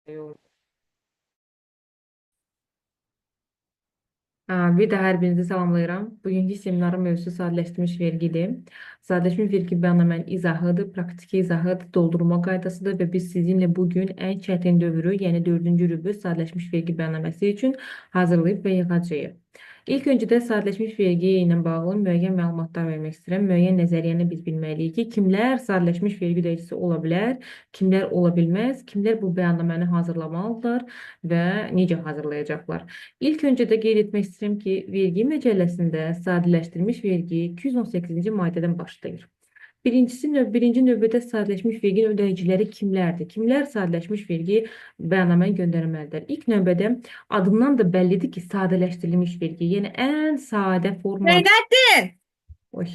Yox. Bir daha hər birinizi salamlayıram. Bugünkü seminarın mövzusu sadələşdirilmiş vergidir. Sadələşmiş vergi bəyannamənin izahıdır, praktiki izahıdır, doldurma qaydasıdır və biz sizinlə bugün ən çətin dövrü, yəni 4-cü rübü sadələşmiş vergi bəyannaməsi üçün hazırlayıb və yığacağıq. İlk öncə də sadələşmiş vergi ilə bağlı müəyyən məlumatlar vermək istəyirəm. Müəyyən nəzəriyyəni biz bilməliyik ki, kimlər sadələşmiş vergi ödəyicisi ola bilər, kimlər ola bilməz, kimlər bu bəyannaməni hazırlamalıdırlar və necə hazırlayacaqlar. İlk öncə də qeyd etmək istəyirəm ki, vergi məcəlləsində sadələşdirilmiş vergi 218-ci maddədən başlayır. Birincisi, birinci növbədə sadələşmiş verginin ödəyiciləri kimlərdir? Kimlər sadələşmiş vergi bəyannaməni göndərməlidir? İlk növbədə adından da bəllidir ki, sadələşdirilmiş vergi, yəni ən sadə formada. Zeynettin! Oy.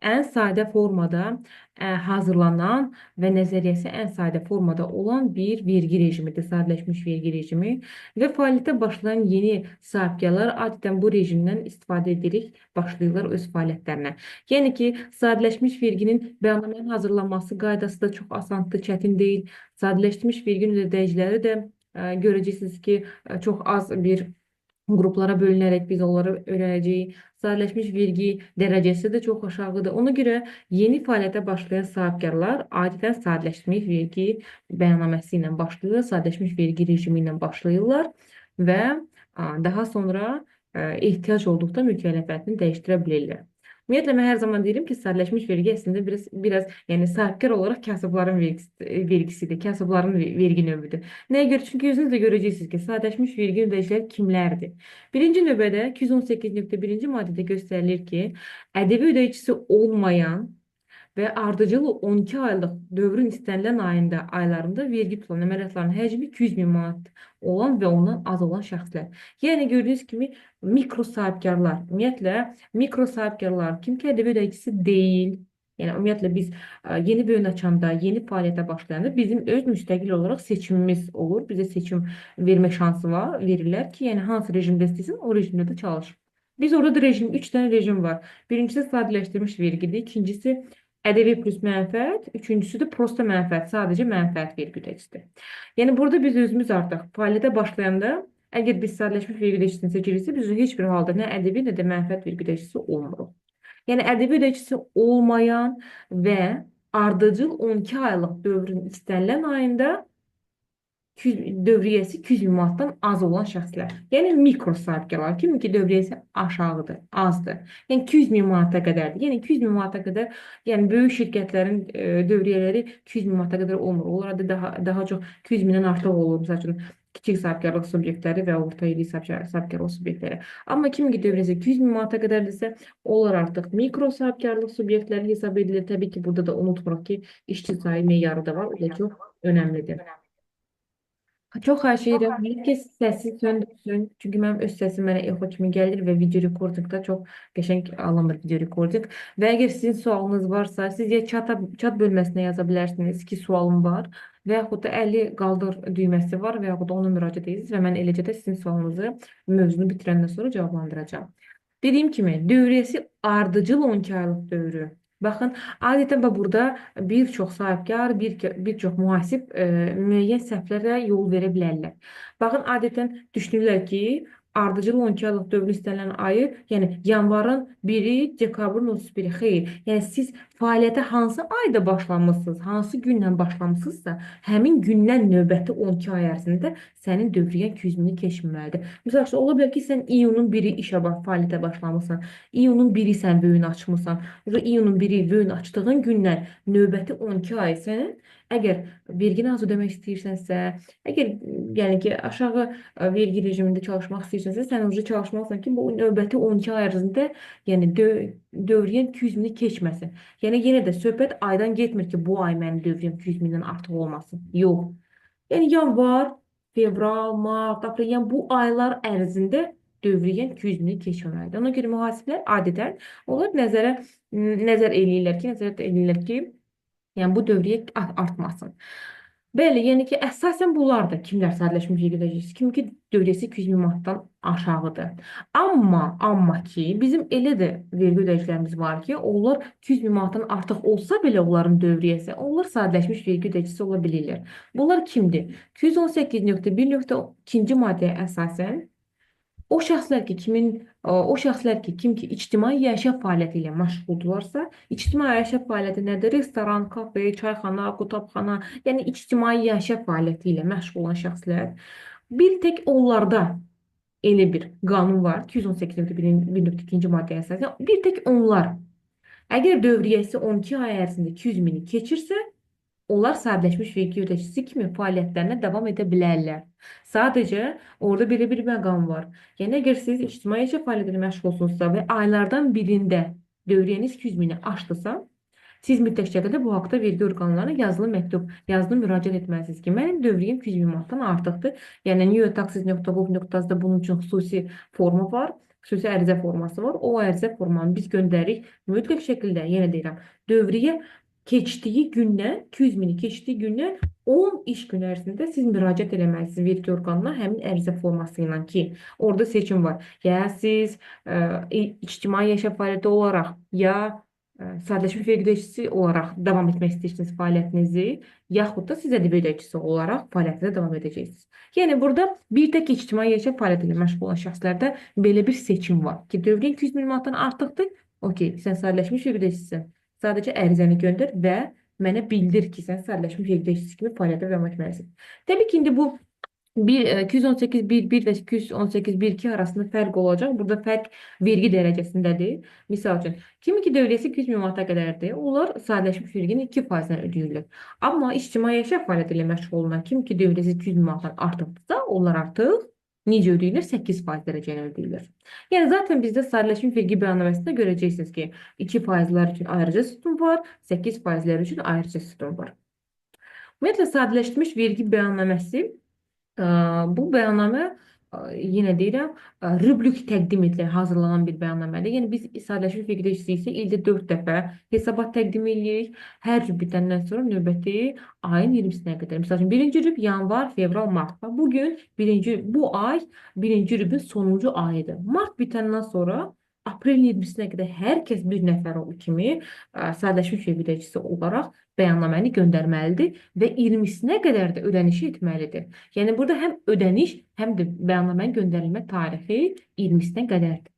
Ən sadə formada hazırlanan və nəzəriyyəsi ən sadə formada olan bir vergi rejimidir, sadələşmiş vergi rejimi və fəaliyyətə başlayan yeni sahibkarlar adətən bu rejimdən istifadə edərək başlayırlar öz fəaliyyətlərinə. Yəni ki, sadələşmiş verginin bəyannamənin hazırlanması qaydası da çox asandır, çətin deyil. Sadələşdirilmiş verginin ödəyiciləri də görəcəksiniz ki, çox az bir qruplara bölünərək biz onları öyrənəcəyik. Sadələşmiş vergi dərəcəsi də çox aşağıdır. Ona görə yeni fəaliyyətə başlayan sahibkarlar adətən sadələşdirilmiş vergi bəyannaməsi ilə başlayırlar, sadələşmiş vergi rejimi ilə başlayırlar və daha sonra ehtiyac olduqda mükəlləfiyyətini dəyişdirə bilirlər. Ümumiyyətlə, mən hər zaman deyirəm ki, sadələşmiş vergi əslində biraz yəni sahibkar olaraq kasıbların vergisidir, kasıbların vergi növüdür. Nəyə görə? Çünki özünüz də görəcəksiniz ki, sadələşmiş vergi ödəyiciləri kimlərdir? Birinci növbədə 218.1-ci maddədə göstərilir ki, ədəbi ödəyicisi olmayan və ardıcıl 12 aylıq dövrün istənilən aylarında vergi tutulan əməliyyatların həcmi 200 min manat olan və ondan az olan şəxslər. Yəni gördüyünüz kimi mikro sahibkarlar, ümumiyyətlə mikro sahibkarlar kim ki ədəbi ödəyicisi deyil, yəni ümumiyyətlə biz yeni böyün açanda, yeni fəaliyyətə başlayanda bizim öz müstəqil olaraq seçimimiz olur. Bizə seçim vermə şansı var, verirlər ki, yəni hansı rejimdə istəyirsən o rejimdə də çalış. Biz orada da rejim, 3 dənə rejim var. Birincisi sadələşdirilmiş vergidir, ikincisi ədəbi plus mənfəət, üçüncüsü də prosta mənfəət, sadəcə mənfəət vergi ödəyicisidir. Yəni burada biz özümüz artıq fəaliyyətə başlayanda, əgər biz sadələşmiş vergi ödəyicisini seçiriksə, biz heç bir halda nə ədəbi, nə də mənfəət vergi ödəyicisi olmuruq. Yəni ədəbi ödəyicisi olmayan və ardıcıl 12 aylıq dövrün istənilən ayında dövriyyəsi 200 min manatdan az olan şəxslər. Yəni mikro sahibkarlar, kimi ki dövriyyəsi aşağıdır, azdır. Yəni 200 min manata qədərdir. Yəni 200 min manata qədər, yəni böyük şirkətlərin dövriyyələri 200 min manata qədər olmur. Onlar da daha çox 200 mindən artıq olur. Məsəl üçün kiçik sahibkarlıq subyektləri və orta illik sahibkarlıq subyektləri. Amma kimi ki dövriyyəsi 200 min manata qədərdirsə, onlar artıq mikro sahibkarlıq subyektləri hesab edilir. Təbii ki, burada da unutmuruq ki, işçi sayı meyarı da var. O da çox önəmlidir. Çox xahiş edirəm, hər kəs səsi söndürsün. Çünki mənim öz səsim mənə exo kimi gəlir və video recordingda çox qəşəng alınmır video recording. Və əgər sizin sualınız varsa, siz ya chat bölməsinə yaza bilərsiniz ki, sualım var və yaxud da əli qaldır düyməsi var və yaxud da ona müraciət edirsiniz və mən eləcə də sizin sualınızı mövzunu bitirəndən sonra cavablandıracağam. Dediyim kimi, dövriyyəsi ardıcıl 12 aylıq dövrü. Baxın, adətən burada bir çox sahibkar, bir çox mühasib müəyyən səhvlərə yol verə bilərlər. Baxın, adətən düşünürlər ki, ardıcıl 12 aylıq dövrün istənilən ayı, yəni yanvarın 1-i, dekabrın 31-i, xeyr. Yəni siz fəaliyyətə hansı ayda başlamışsınız, hansı gündən başlamışsınızsa, həmin gündən növbəti 12 ay ərzində sənin dövriyyən 200 mini keçməməlidir. Məsəl üçün, ola bilər ki, sən iyunun 1-i işə fəaliyyətə başlamısan, iyunun 1-i sən böyün açmısan, iyunun 1-i böyün açdığın gündən növbəti 12 ay sənin, əgər vergini az ödəmək istəyirsənsə, əgər yəni ki, aşağı vergi rejimində çalışmaq istəyirsənsə, sən ucu çalışmalısan ki, bu növbəti 12 ay ərzində, yəni dövriyyən 200 mini keçməsin. Yəni yenə də söhbət aydan getmir ki, bu ay mənim dövriyyəm 200 mindən artıq olmasın. Yox. Yəni yanvar, fevral, mart, aprel, yəni bu aylar ərzində dövriyyən 200 mini keçməməlidir. Ona görə mühasiblər adətən onlar nəzər eləyirlər ki, nəzərət eləyirlər ki, yəni bu dövriyyə artmasın. Bəli, yəni ki, əsasən bunlar da kimlər sadələşmiş vergi ödəyicisi, kim ki dövriyyəsi 200 min manatdan aşağıdır. Amma ki, bizim elə də vergi ödəyicilərimiz var ki, onlar 200 min manatdan artıq olsa belə onların dövriyyəsi, onlar sadələşmiş vergi ödəyicisi ola bilirlər. Bunlar kimdir? 218.1.2-ci maddəyə əsasən o şəxslər ki, kim ki ictimai yaşa fəaliyyəti ilə məşğuldurlarsa, ictimai yaşa fəaliyyəti nədir? Restoran, kafe, çayxana, qutabxana, yəni ictimai yaşa fəaliyyəti ilə məşğul olan şəxslər, bir tək onlarda elə bir qanun var, 218.1.2-ci maddəyə əsasən, bir tək onlar əgər dövriyyəsi 12 ay ərzində 200 mini keçirsə, onlar sadələşmiş vergi ödəyicisi kimi fəaliyyətlərinə davam edə bilərlər. Sadəcə orada belə bir məqam var. Yəni əgər siz ictimai yaşa fəaliyyəti ilə məşğulsunuzsa və aylardan birində dövriyyəniz 200 mini aşdısa, siz mütləq şəkildə bu haqda vergi orqanlarına yazılı məktub, yazılı müraciət etməlisiniz ki, mənim dövriyyəm 200 min manatdan artıqdır. Yəni newtaxes.gov.az-da bunun üçün xüsusi forma var, xüsusi ərizə forması var. O ərizə formanı biz göndəririk. Mütləq şəkildə, yenə deyirəm, dövriyyə keçdiyi gündən, 200 mini keçdiyi gündən 10 iş günü ərzində siz müraciət eləməlisiniz vergi orqanına həmin ərizə forması ilə ki, orada seçim var. Ya siz ictimai yaşa fəaliyyəti olaraq, ya sadələşmiş vergi ödəyicisi olaraq davam etmək istəyirsiniz fəaliyyətinizi, yaxud da siz ədəbi ödəyicisi olaraq fəaliyyətinizə davam edəcəksiniz. Yəni burada bir tək ictimai yaşa fəaliyyəti ilə məşğul olan şəxslərdə belə bir seçim var ki, dövriyyə 200 min manatdan artıqdır, okey, sən sadələşmiş vergi ödəyicisisin. Sadəcə ərizəni göndər və mənə bildir ki, sən sadələşmiş vergi ödəyicisi kimi fəaliyyətə davam etməlisin. Təbii ki, indi bu 218.1.1 və 218.1.2 arasında fərq olacaq. Burada fərq vergi dərəcəsindədir. Misal üçün, kimin ki dövriyyəsi 200 min manata qədərdir, onlar sadələşmiş verginin 2%-ni ödəyirlər. Amma ictimai yaşa fəaliyyəti ilə məşğul olunan kim ki dövriyyəsi 200 min manatdan artıqdırsa, onlar artıq necə ödəyirlər? 8% dərəcə ilə ödəyirlər. Yəni zaten bizdə sadələşmiş vergi bəyannaməsində görəcəksiniz ki, 2%lər üçün ayrıca sütun var, 8%lər üçün ayrıca sütun var. Ümumiyyətlə, sadələşdirilmiş vergi bəyannaməsi, bu bəyannamə, yenə deyirəm, rüblük təqdim edilən, hazırlanan bir bəyannamədir. Yəni biz sadələşmiş vergi ödəyicisi isə ildə 4 dəfə hesabat təqdim edirik. Hər rüb bitəndən sonra növbəti ayın 20-sinə qədər. Misal üçün, birinci rüb yanvar, fevral, mart. Bugün bu ay birinci rübün sonuncu ayıdır. Mart bitəndən sonra aprelin 20-sinə qədər hər kəs bir nəfər o kimi sadələşmiş vergi ödəyicisi olaraq bəyannaməni göndərməlidir və 20-sinə qədər də ödənişi etməlidir. Yəni burada həm ödəniş, həm də bəyannamənin göndərilmə tarixi 20-sinə qədərdir.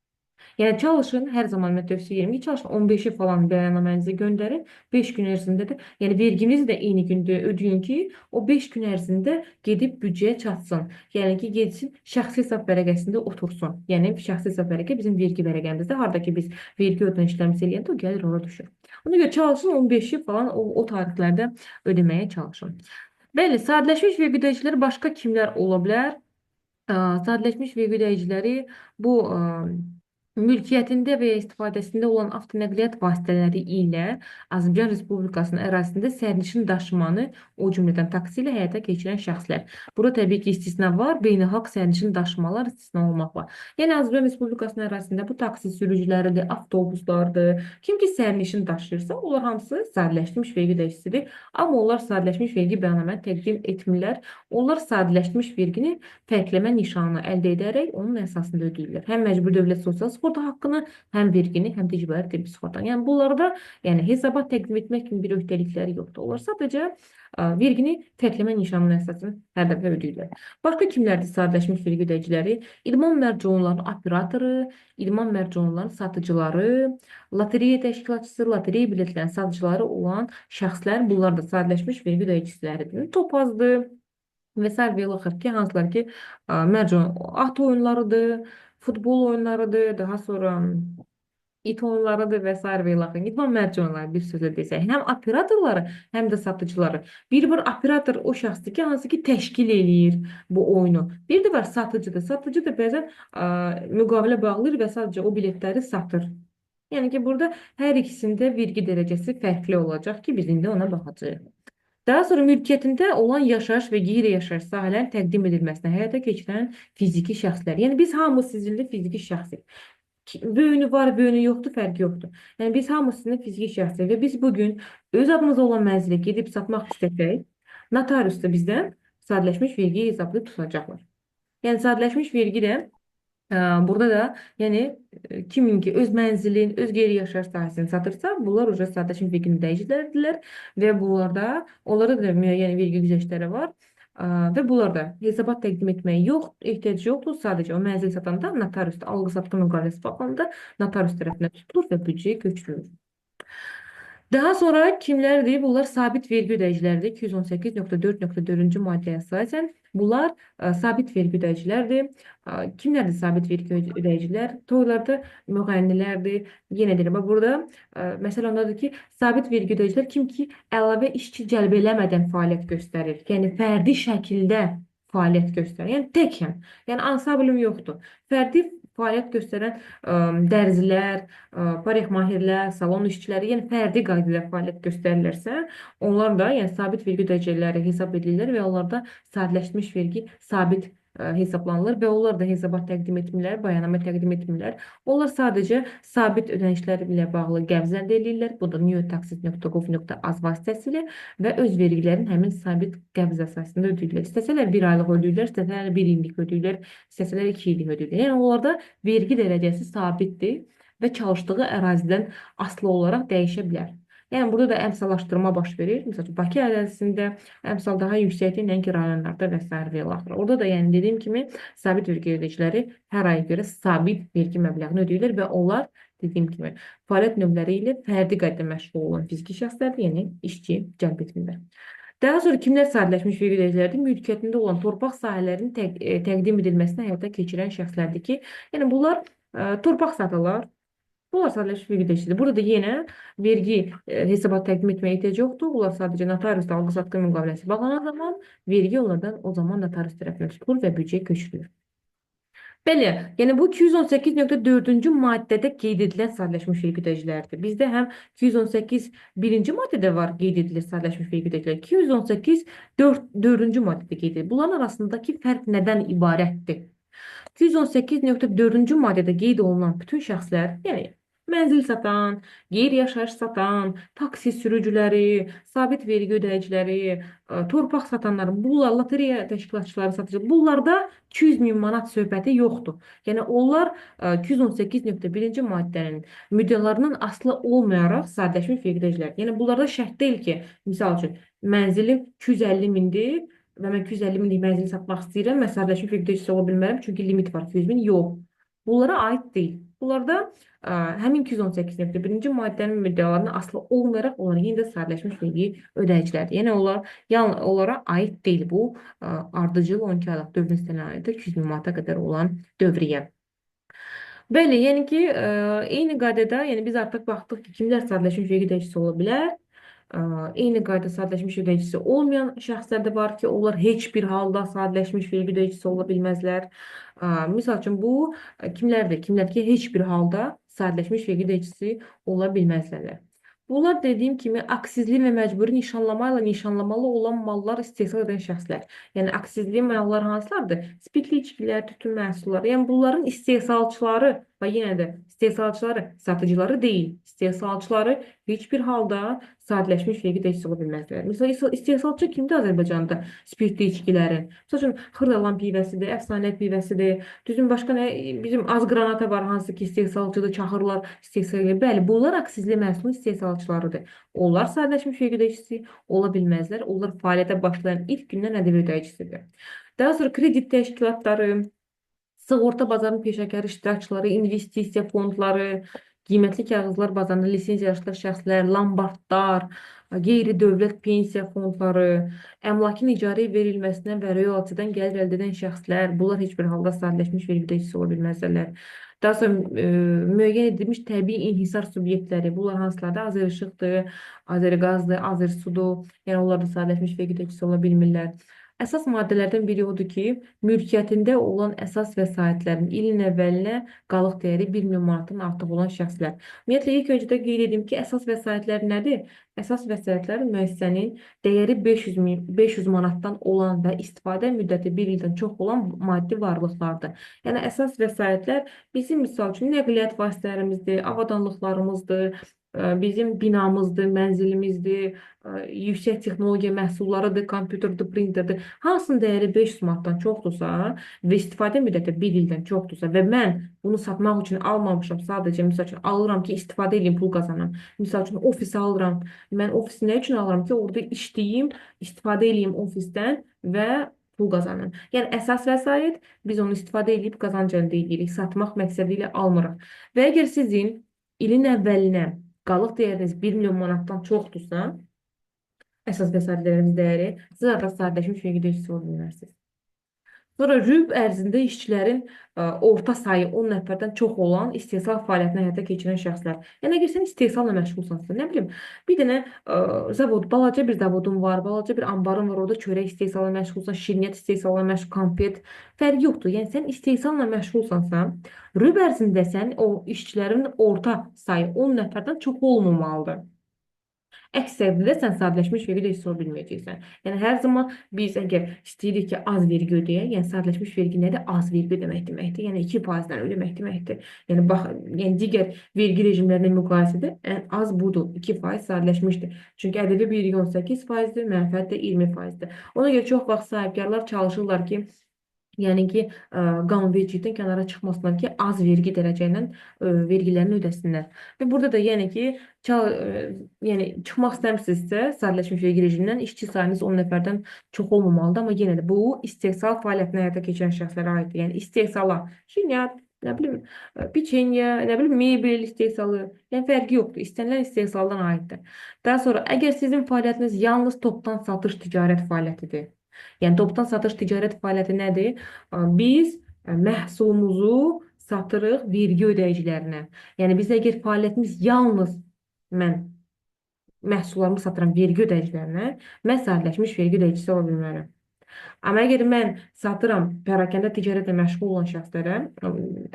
Yəni çalışın, hər zaman mən tövsiyə edirəm ki, çalışın 15-i falan bəyannamənizi göndərin. 5 gün ərzində də, yəni verginizi də eyni gündə ödəyin ki, o 5 gün ərzində gedib büdcəyə çatsın. Yəni ki, getsin şəxsi hesab vərəqəsində otursun. Yəni şəxsi hesab vərəqə bizim vergi vərəqəmizdə, harada ki biz vergi ödənişlərimizi eləyəndə o gəlir ora düşür. Ona görə çalışın 15-i falan o tarixlərdə ödəməyə çalışın. Bəli, sadələşmiş vergi ödəyiciləri başqa kimlər ola bilər? Sadələşmiş vergi ödəyiciləri bu mülkiyyətində və ya istifadəsində olan avtonəqliyyat vasitələri ilə Azərbaycan Respublikasının ərazisində sərnişin daşımanı, o cümlədən taksi ilə həyata keçirən şəxslər. Burada təbii ki, istisna var, beynəlxalq sərnişin daşımalar istisna olmaqla. Yəni Azərbaycan Respublikasının ərazisində bu taksi sürücüləridir, avtobuslardır. Kim ki sərnişin daşıyırsa, onlar hamısı sadələşdirilmiş vergi ödəyicisidir. Amma onlar sadələşmiş vergi bəyannaməni təqdim etmirlər. Onlar sadələşdirilmiş vergini fərqləmə nişanı əldə edərək onun əsasında ödəyirlər. Həm məcburi dövlət sosial sığorta haqqını, həm vergini, həm də icbari tibbi sığortanı. Yəni bunlarda hesabat təqdim etmək kimi bir öhdəlikləri yoxdur. Onlar sadəcə vergini fərqləmə nişanının əsasını hər dəfə ödəyirlər. Başqa kimlərdir sadələşmiş vergi ödəyiciləri? İdman mərcanlarının operatoru, idman mərcanlarının satıcıları, lotereya təşkilatçısı, lotereya biletlərinin satıcıları olan şəxslər, bunlar da sadələşmiş vergi ödəyicisiləridir. Topazdır və sair və ilaxır ki, hansılar ki, mərcan at oyunlarıdır, futbol oyunlarıdır, daha sonra it oyunlarıdır və sair və ilaxır. İdman mərcanları bir sözlə desək, həm operatorları, həm də satıcıları. Bir operator o şəxsdir ki, hansı ki təşkil eləyir bu oyunu. Bir də var satıcıdır. Satıcı da bəzən müqavilə bağlayır və sadəcə o biletləri satır. Yəni ki, burada hər ikisində vergi dərəcəsi fərqli olacaq ki, biz indi ona baxacağıq. Daha sonra mülkiyyətində olan yaşayış və qeyri-yaşayış sahələrin təqdim edilməsinə həyata keçirən fiziki şəxslər. Yəni biz hamımız sizinlə fiziki şəxsik. Böyünü var, böyünü yoxdur, fərqi yoxdur. Yəni biz hamımız sizinlə fiziki şəxsik və biz bugün öz adımıza olan mənzili gedib satmaq istəsək, Notarius da bizdən sadələşmiş vergi hesablayıb tutacaqlar. Yəni sadələşmiş vergi də burada da yəni kimin ki öz mənzilin, öz qeyri-yaşayış sahəsini satırsa, bunlar uca sadələşmiş verginin ödəyiciləridirlər və bunlarda onlarda da müəyyən vergi güzəştləri var. Və bunlarda hesabat təqdim etməyə yox, ehtiyac yoxdur. Sadəcə o mənzil satanda notariusda alqı-satqı müqaviləsi bağlananda notarius tərəfindən tutulur və büdcəyə köçürülür. Daha sonra kimlərdir? Bunlar sabit vergi ödəyicilərdir. 218.4.4-cü maddəyə əsasən bunlar sabit vergi ödəyicilərdir. Kimlərdir sabit vergi ödəyicilər? Toylarda müğənnilərdir. Yenə deyirəm, burada məsələ ondadır ki, sabit vergi ödəyicilər kim ki əlavə işçi cəlb eləmədən fəaliyyət göstərir. Yəni fərdi şəkildə fəaliyyət göstərir. Yəni təkəm. Yəni ansamblım yoxdur. Fərdi fəaliyyət göstərən dərzilər, parikmahirlər, salon işçiləri, yəni fərdi qaydada fəaliyyət göstərirlərsə, onlar da yəni sabit vergi ödəyiciləri hesab edilirlər və onlarda sadələşmiş vergi sabit hesablanılır və onlar da hesabat təqdim etmirlər, bəyannamə təqdim etmirlər. Onlar sadəcə sabit ödənişlər ilə bağlı qəbz əldə edirlər. Bu da newtaxes.gov.az vasitəsilə və öz vergilərini həmin sabit qəbz əsasında ödəyirlər. İstəsələr bir aylıq ödəyirlər, istəsələr bir illik ödəyirlər, istəsələr 2 illik ödəyirlər. Yəni onlarda vergi dərəcəsi sabitdir və çalışdığı ərazidən asılı olaraq dəyişə bilər. Yəni burada da əmsallaşdırma baş verir. Məsəl üçün Bakı ərazisində əmsal daha yüksəkdir, nəinki rayonlarda və sair və ilaxır. Orada da yəni dediyim kimi sabit vergi ödəyiciləri hər aya görə sabit vergi məbləğini ödəyirlər və onlar dediyim kimi fəaliyyət növləri ilə fərdi qaydada məşğul olan fiziki şəxslərdir, yəni işçi cəlb etmirlər. Daha sonra kimlər sadələşmiş vergi ödəyicilərdir? Mülkiyyətində olan torpaq sahələrinin təqdim edilməsini həyata keçirən şəxslərdir ki, yəni bunlar torpaq satırlar. Bunlar sadələşmiş vergi ödəyicisidir. Burada da yenə vergi hesabat təqdim etməyə ehtiyac yoxdur. Bunlar sadəcə notariusla alqı-satqı müqaviləsi bağlanan zaman vergi onlardan o zaman notarius tərəfindən tutulur və büdcəyə köçürülür. Belə, yəni bu 218.4-cü maddədə qeyd edilən sadələşmiş vergi ödəyicilərdir. Bizdə həm 218 birinci maddədə var qeyd edilir sadələşmiş vergi ödəyiciləri, 218.4-cü maddədə qeyd edilir. Bunların arasındakı fərq nədən ibarətdir? 218.4-cü maddədə qeyd olunan bütün şəxslər, yəni mənzil satan, qeyri-yaşayış satan, taksi sürücüləri, sabit vergi ödəyiciləri, torpaq satanlar, bunlar, lotereya təşkilatçıları, satıcı, bunlarda 200 min manat söhbəti yoxdur. Yəni onlar 218.1-ci maddənin müddəalarından asılı olmayaraq sadələşmiş vergi ödəyicilərdir. Yəni bunlarda şərt deyil ki, misal üçün mənzilim 250 mindir və mən 250 minlik mənzili satmaq istəyirəm, mən sadələşmiş vergi ödəyicisi ola bilmərəm, çünki limit var 200 min. Yox. Bunlara aid deyil. Bunlarda həmin 218.1-ci maddənin müddəalarından asılı olmayaraq onlar yenə də sadələşmiş vergi ödəyicilərdir. Yəni onlar yalnız onlara aid deyil bu ardıcıl 12 aylıq dövrün sənayədə 200 min manata qədər olan dövriyyə. Bəli, yəni ki, eyni qaydada, yəni biz artıq baxdıq ki, kimlər sadələşmiş vergi ödəyicisi ola bilər. Eyni qayda sadələşmiş ödəyicisi olmayan şəxslər də var ki, onlar heç bir halda sadələşmiş vergi ödəyicisi ola bilməzlər. Misal üçün, bu kimlərdir? Kimlər ki, heç bir halda sadələşmiş vergi ödəyicisi ola bilməzlər. Bunlar dediyim kimi aksizli və məcburi nişanlama ilə nişanlamalı olan mallar istehsal edən şəxslər. Yəni aksizli mallar hansılardır? Spirtli içkilər, tütün məhsulları. Yəni bunların istehsalçıları və yenə də istehsalçıları, satıcıları deyil. İstehsalçıları heç bir halda sadələşmiş vergi ödəyicisi ola bilməzlər. Məsələn, istehsalçı kimdir Azərbaycanda spirtli içkilərin? Məsəl üçün, Xırdalan pivəsidir, Əfsanə pivəsidir. Düzün başqa nə? Bizim az qranata var, hansı ki istehsalçıdır, çaxırlar istehsal edir. Bəli, bunlar aksizli məhsulun istehsalçılarıdır. Onlar sadələşmiş vergi ödəyicisi ola bilməzlər. Onlar fəaliyyətə başlayan ilk gündən ƏDV ödəyicisidir. Daha sonra kredit təşkilatları, sığorta bazarının peşəkar iştirakçıları, investisiya fondları, qiymətli kağızlar bazarında lisenziyalı şəxslər, lombardlar, qeyri-dövlət pensiya fondları, əmlakın icarəyə verilməsindən və royaltidən gəlir əldə edən şəxslər, bunlar heç bir halda sadələşmiş vergi ödəyicisi ola bilməzlər. Daha sonra müəyyən edilmiş təbii inhisar subyektləri, bunlar hansılardır? Azərişıqdır, Azəriqazdır, Azərsudur, yəni onlar da sadələşmiş vergi ödəyicisi ola bilmirlər. Əsas maddələrdən biri odur ki, mülkiyyətində olan əsas vəsaitlərin ilin əvvəlinə qalıq dəyəri 1 milyon manatdan artıq olan şəxslər. Ümumiyyətlə, ilk öncə də qeyd edim ki, əsas vəsaitlər nədir? Əsas vəsaitlər müəssisənin dəyəri 500 manatdan olan və istifadə müddəti 1 ildən çox olan maddi varlıqlardır. Yəni, əsas vəsaitlər bizim, misal üçün, nəqliyyat vasitələrimizdir, avadanlıqlarımızdır, Bizim binamızdır, mənzilimizdir, yüksək texnologiya məhsullarıdır, kompüterdir, printerdir. Hansının dəyəri 500 manatdan çoxdursa və istifadə müddəti 1 ildən çoxdursa və mən bunu satmaq üçün almamışam, sadəcə misal üçün alıram ki, istifadə edeyim, pul qazanam. Misal üçün ofis alıram. Mən ofisi nə üçün alıram ki, orada işləyim, istifadə edeyim ofisdən və pul qazanım. Yəni əsas vəsait biz onu istifadə edib qazanc əldə edirik, satmaq məqsədi ilə almırıq. Və əgər sizin ilin əvvəlinə qalıq dəyəriniz 1 milyon manatdan çoxdursa, əsas vəsaitlərimiz dəyəri, siz artıq sadələşmiş vergi ödəyicisi ola bilmərsiniz. Sonra rüb ərzində işçilərin orta sayı 10 nəfərdən çox olan istehsal fəaliyyətini həyata keçirən şəxslər. Yəni əgər sən istehsalla məşğulsansa, nə bilim, bir dənə zavod, balaca bir zavodun var, balaca bir anbarın var, orada çörək istehsalla məşğulsan, şirniyyat istehsalla məşğul, konfet, fərqi yoxdur. Yəni sən istehsalla məşğulsansa, rüb ərzində sən o işçilərin orta sayı 10 nəfərdən çox olmamalıdır. Əks təqdirdə sən sadələşmiş vergi ödəyicisi ola bilməyəcəksən. Yəni hər zaman biz əgər istəyirik ki, az vergi ödəyək, yəni sadələşmiş vergi nədir? Az vergi ödəmək deməkdir. Yəni 2%-dən ödəmək deməkdir. Yəni bax, yəni digər vergi rejimlərinə müqayisədə ən az budur. 2% sadələşmişdir. Çünki ədəbi vergi 18%-dir, mənfəət də 20%-dir. Ona görə çox vaxt sahibkarlar çalışırlar ki, yəni ki, qanunvericilikdən kənara çıxmasınlar ki, az vergi dərəcə ilə vergilərini ödəsinlər. Və burada da yəni ki, yəni çıxmaq istəmirsinizsə, sadələşmiş vergi rejimindən işçi sayınız 10 nəfərdən çox olmamalıdır, amma yenə də bu istehsal fəaliyyətini həyata keçirən şəxslərə aiddir. Yəni istehsala, şirniyyat, nə bilim, piçenya, nə bilim, mebel istehsalı, yəni fərqi yoxdur. İstənilən istehsaldan aiddir. Daha sonra, əgər sizin fəaliyyətiniz yalnız topdan satış ticarət fəaliyyətidir. Yəni topdan satış ticarət fəaliyyəti nədir? Biz məhsulumuzu satırıq vergi ödəyicilərinə. Yəni biz əgər fəaliyyətimiz yalnız mən məhsullarımı satıram vergi ödəyicilərinə, mən sadələşmiş vergi ödəyicisi ola bilmərəm. Amma əgər mən satıram pərakəndə ticarətlə məşğul olan şəxslərə,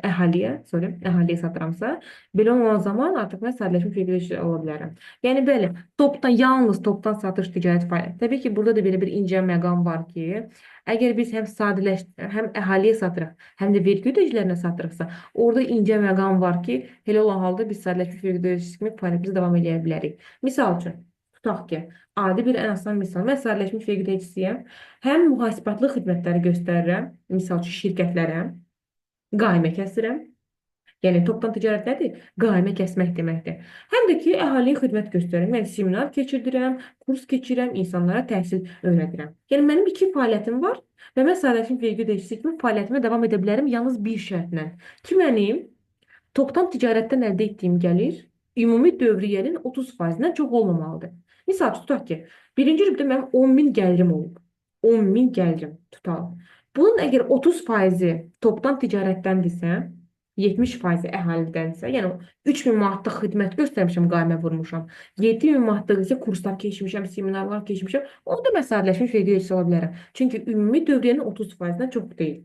əhaliyə, sorry, əhaliyə satıramsa, belə olan zaman artıq mən sadələşmiş vergi ödəyicisi ola bilərəm. Yəni bəli, topdan, yalnız topdan satış ticarət fəaliyyəti. Təbii ki, burada da belə bir incə məqam var ki, əgər biz həm həm əhaliyə satırıq, həm də vergi ödəyicilərinə satırıqsa, orada incə məqam var ki, elə olan halda biz sadələşmiş vergi ödəyicisi kimi fəaliyyətimizi davam edə bilərik. Misal üçün, tutaq ki, adi bir ən asan misal. Mən sadələşmiş vergi ödəyicisiyəm. Həm mühasibatlıq xidmətləri göstərirəm, misal üçün şirkətlərə, qaymə kəsirəm. Yəni topdan ticarət nədir? Qaymə kəsmək deməkdir. Həm də ki, əhaliyə xidmət göstərirəm. Yəni seminar keçirdirəm, kurs keçirəm, insanlara təhsil öyrədirəm. Yəni mənim iki fəaliyyətim var və mən sadələşmiş vergi ödəyicisi kimi fəaliyyətimə davam edə bilərəm yalnız bir şərtlə. Ki mənim topdan ticarətdən əldə etdiyim gəlir ümumi dövriyyənin 30%-dən çox olmamalıdır. Misal üçün, tutaq ki, birinci rübdə mənim 10.000 gəlirim olub. 10.000 gəlirim tutalım. Bunun əgər 30%-i topdan ticarətdəndirsə, 70%-i əhalidənsə, yəni 3.000 manatlıq xidmət göstərmişəm, qaymə vurmuşam. 7.000 manatlıq isə kurslar keçmişəm, seminarlar keçmişəm. Onda mən sadələşmiş vergi ödəyicisi ola bilərəm. Çünki ümumi dövriyyənin 30%-dən çox deyil.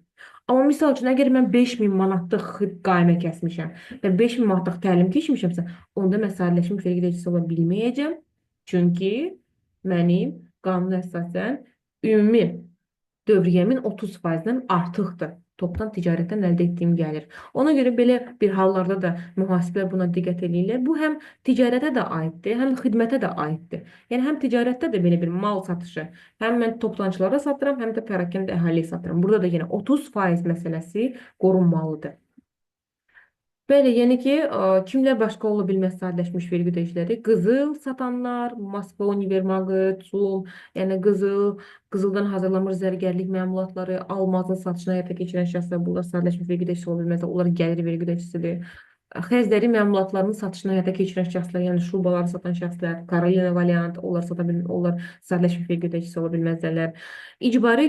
Amma misal üçün, əgər mən 5.000 manatlıq qaymə kəsmişəm və 5.000 manatlıq təlim keçmişəmsə, onda mən sadələşmiş vergi ödəyicisi ola bilməyəcəm. Çünki mənim qanuna əsasən ümumi dövriyyəmin 30%-dən artıqdır topdan ticarətdən əldə etdiyim gəlir. Ona görə belə bir hallarda da mühasiblər buna diqqət eləyirlər. Bu həm ticarətə də aiddir, həm xidmətə də aiddir. Yəni həm ticarətdə də belə bir mal satışı, həm mən toplantılara satıram, həm də pərakəndə əhaliyə satıram. Burada da yenə 30% məsələsi qorunmalıdır. Bəli, yəni ki, kimlər başqa ola bilməz sadələşmiş vergi ödəyiciləri? Qızıl satanlar, Moskva Univermagı, TUM, yəni qızıl, qızıldan hazırlanmış zərgərlik məmulatları, almazın satışını həyata keçirən şəxslər, bunlar sadələşmiş vergi ödəyicisi ola bilməzlər, onlar gəlir vergi ödəyicisidir. Xəzləri məmulatlarının satışını həyata keçirən şəxslər, yəni şubaları satan şəxslər, Karolina Valiant, onlar sata bilmir, onlar sadələşmiş vergi ödəyicisi ola bilməzlər. İcbari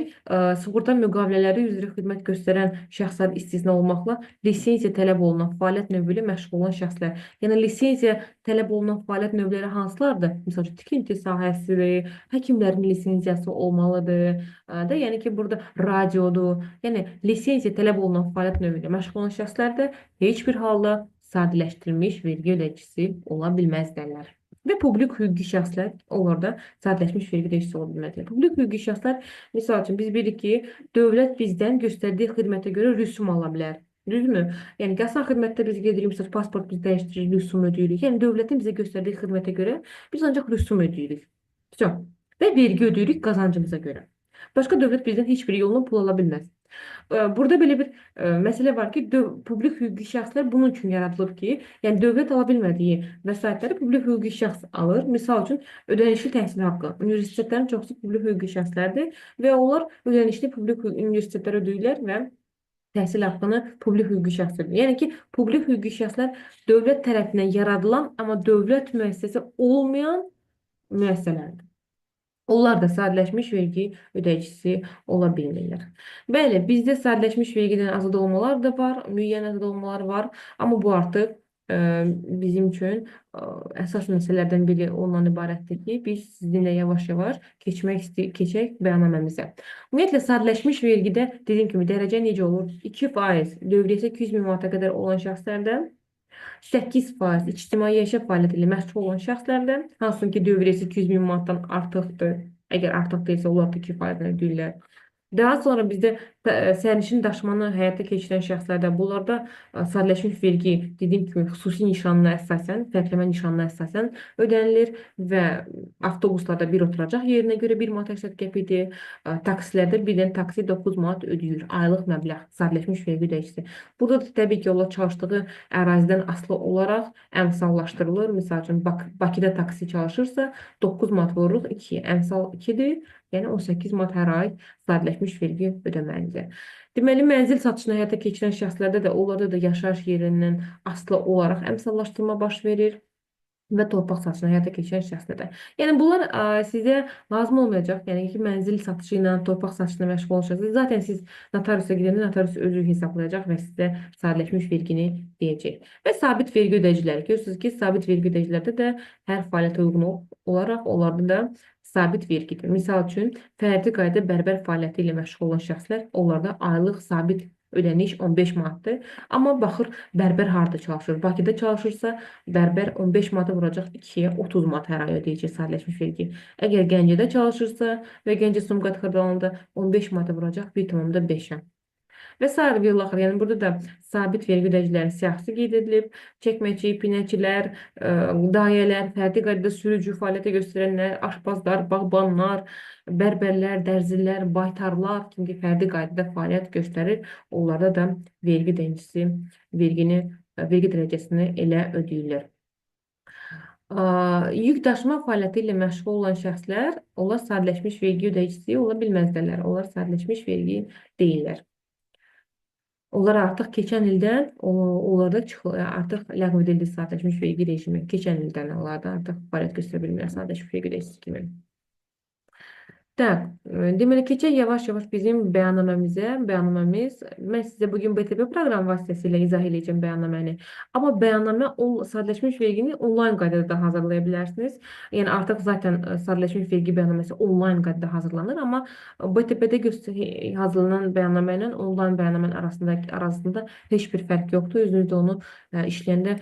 sığorta müqavilələri üzrə xidmət göstərən şəxslər istisna olmaqla lisenziya tələb olunan fəaliyyət növü ilə məşğul olan şəxslər. Yəni lisenziya tələb olunan fəaliyyət növləri hansılardır? Misal üçün, tikinti sahəsidir, həkimlərin lisenziyası olmalıdır. Da, yəni ki, burada radiodur. Yəni lisenziya tələb olunan fəaliyyət növü ilə məşğul olan şəxslər də heç bir halda sadələşdirilmiş vergi ödəyicisi ola bilməzlərlər. Və publik hüquqi şəxslər, onlar da sadələşmiş vergi ödəyicisi ola bilməzlər. Publik hüquqi şəxslər, misal üçün, biz bilirik ki, dövlət bizdən göstərdiyi xidmətə görə rüsum ala bilər. Düzdürmü? Yəni ki, asan xidmətdə biz gedirik, məsələn, pasport biz dəyişdiririk, rüsum ödəyirik. Yəni dövlətin bizə göstərdiyi xidmətə görə biz ancaq rüsum ödəyirik. Vəsə. Və vergi ödəyirik qazancımıza görə. Başqa dövlət bizdən heç bir yolla pul ala bilməz. Burada belə bir məsələ var ki, publik hüquqi şəxslər bunun üçün yaradılıb ki, yəni dövlət ala bilmədiyi vəsaitləri publik hüquqi şəxs alır. Misal üçün, ödənişli təhsil haqqı. Universitetlərin çoxusu publik hüquqi şəxslərdir və onlar ödənişli publik universitetlərə ödəyirlər və təhsil haqqını publik hüquqi şəxs ödəyir. Yəni ki, publik hüquqi şəxslər dövlət tərəfindən yaradılan, amma dövlət müəssisəsi olmayan müəssisələrdir. Onlar da sadələşmiş vergi ödəyicisi ola bilmirlər. Bəli, bizdə sadələşmiş vergidən azad olmalar da var, müəyyən azad olmalar var, amma bu artıq bizim üçün əsas məsələlərdən biri ondan ibarətdir ki, biz sizinlə yavaş-yavaş keçək bəyannaməmizə. Ümumiyyətlə, sadələşmiş vergidə dediyim kimi dərəcə necə olur? 2% dövriyyəsi 200 min manata qədər olan şəxslərdə, 8% ictimai yaşa fəaliyyəti ilə məşğul olan şəxslərdə, hansının ki, dövriyyəsi 200 min manatdan artıqdır, əgər artıq deyilsə, onlar da 2%-dən ödəyirlər. Daha sonra bizdə sərnişin daşımanı həyata keçirən şəxslərdə, bunlarda sadələşmiş vergi, dediyim kimi, xüsusi nişanına əsasən, fərqləmə nişanına əsasən ödənilir və avtobuslarda bir oturacaq yerinə görə 1 manat 80 qəpikdir, taksilərdə bir dənə taksi 9 manat ödəyir, aylıq məbləğ, sadələşmiş vergi ödəyicisi. Burada da təbii ki, onlar çalışdığı ərazidən asılı olaraq əmsallaşdırılır. Misal üçün, Bakıda taksi çalışırsa, 9 manat vururuq 2-yə, əmsal 2-dir. Yəni 18 manat hər ay sadələşmiş vergi ödəməlidir. Deməli, mənzil satışını həyata keçirən şəxslərdə də, onlarda da yaşayış yerindən asılı olaraq əmsallaşdırma baş verir və torpaq satışını həyata keçirən şəxslərdə. Yəni, bunlar sizə lazım olmayacaq. Yəni ki, mənzil satışı ilə torpaq satışına məşğul olan şəxslər. Zaten siz notariusa gedəndə notarius özü hesablayacaq və sizə sadələşmiş vergini deyəcək. Və sabit vergi ödəyiciləri. Görürsünüz ki, sabit vergi ödəyicilərdə də hər fəaliyyətə uyğun olaraq onlarda da sabit vergidir. Misal üçün, fərdi qayda bərbər fəaliyyəti ilə məşğul olan şəxslər, onlarda aylıq sabit ödəniş 15 manatdır. Amma baxır, bərbər harada çalışır? Bakıda çalışırsa, bərbər 15 manata vuracaq 2-yə 30 manat hər ay ödəyəcək sadələşmiş vergi. Əgər Gəncədə çalışırsa və Gəncə Sumqayıt Xırdalanında 15 manata vuracaq 1,5-ə. Və sair və ilaxır. Yəni, burada da sabit vergi ödəyicilərin siyahısı qeyd edilib. Çəkməçi, pinəçilər, dayələr, fərdi qaydada sürücü fəaliyyətə göstərənlər, aşpazlar, bağbanlar, bərbərlər, dərzilər, baytarlar kimi ki, fərdi qaydada fəaliyyət göstərir. Onlarda da vergi dərəcəsi, vergi dərəcəsini elə ödəyirlər. Yük daşıma fəaliyyəti ilə məşğul olan şəxslər, onlar sadələşmiş vergi ödəyicisi ola bilməzlərlər. Onlar sadələşmiş vergi deyirlər. Onlar artıq keçən ildən, onlarda çıxır, artıq ləğv edildi sadələşmiş vergi rejimi. Keçən ildən onlarda artıq fəaliyyət göstərə bilmirlər sadələşmiş vergi ödəyicisi kimi. Tak, deməli, keçək yavaş-yavaş bizim bəyannaməmizə. Bəyannaməmiz, mən sizə bugün BTP proqramı vasitəsilə izah edəcəm bəyannaməni. Amma bəyannamə, sadələşmiş vergini onlayn qaydada da hazırlaya bilərsiniz. Yəni, artıq zaten sadələşmiş vergi bəyannaməsi onlayn qaydada hazırlanır. Amma BTP-də hazırlanan bəyannamə ilə onlayn bəyannamənin arasında heç bir fərq yoxdur. Özünüz də onu işləyəndə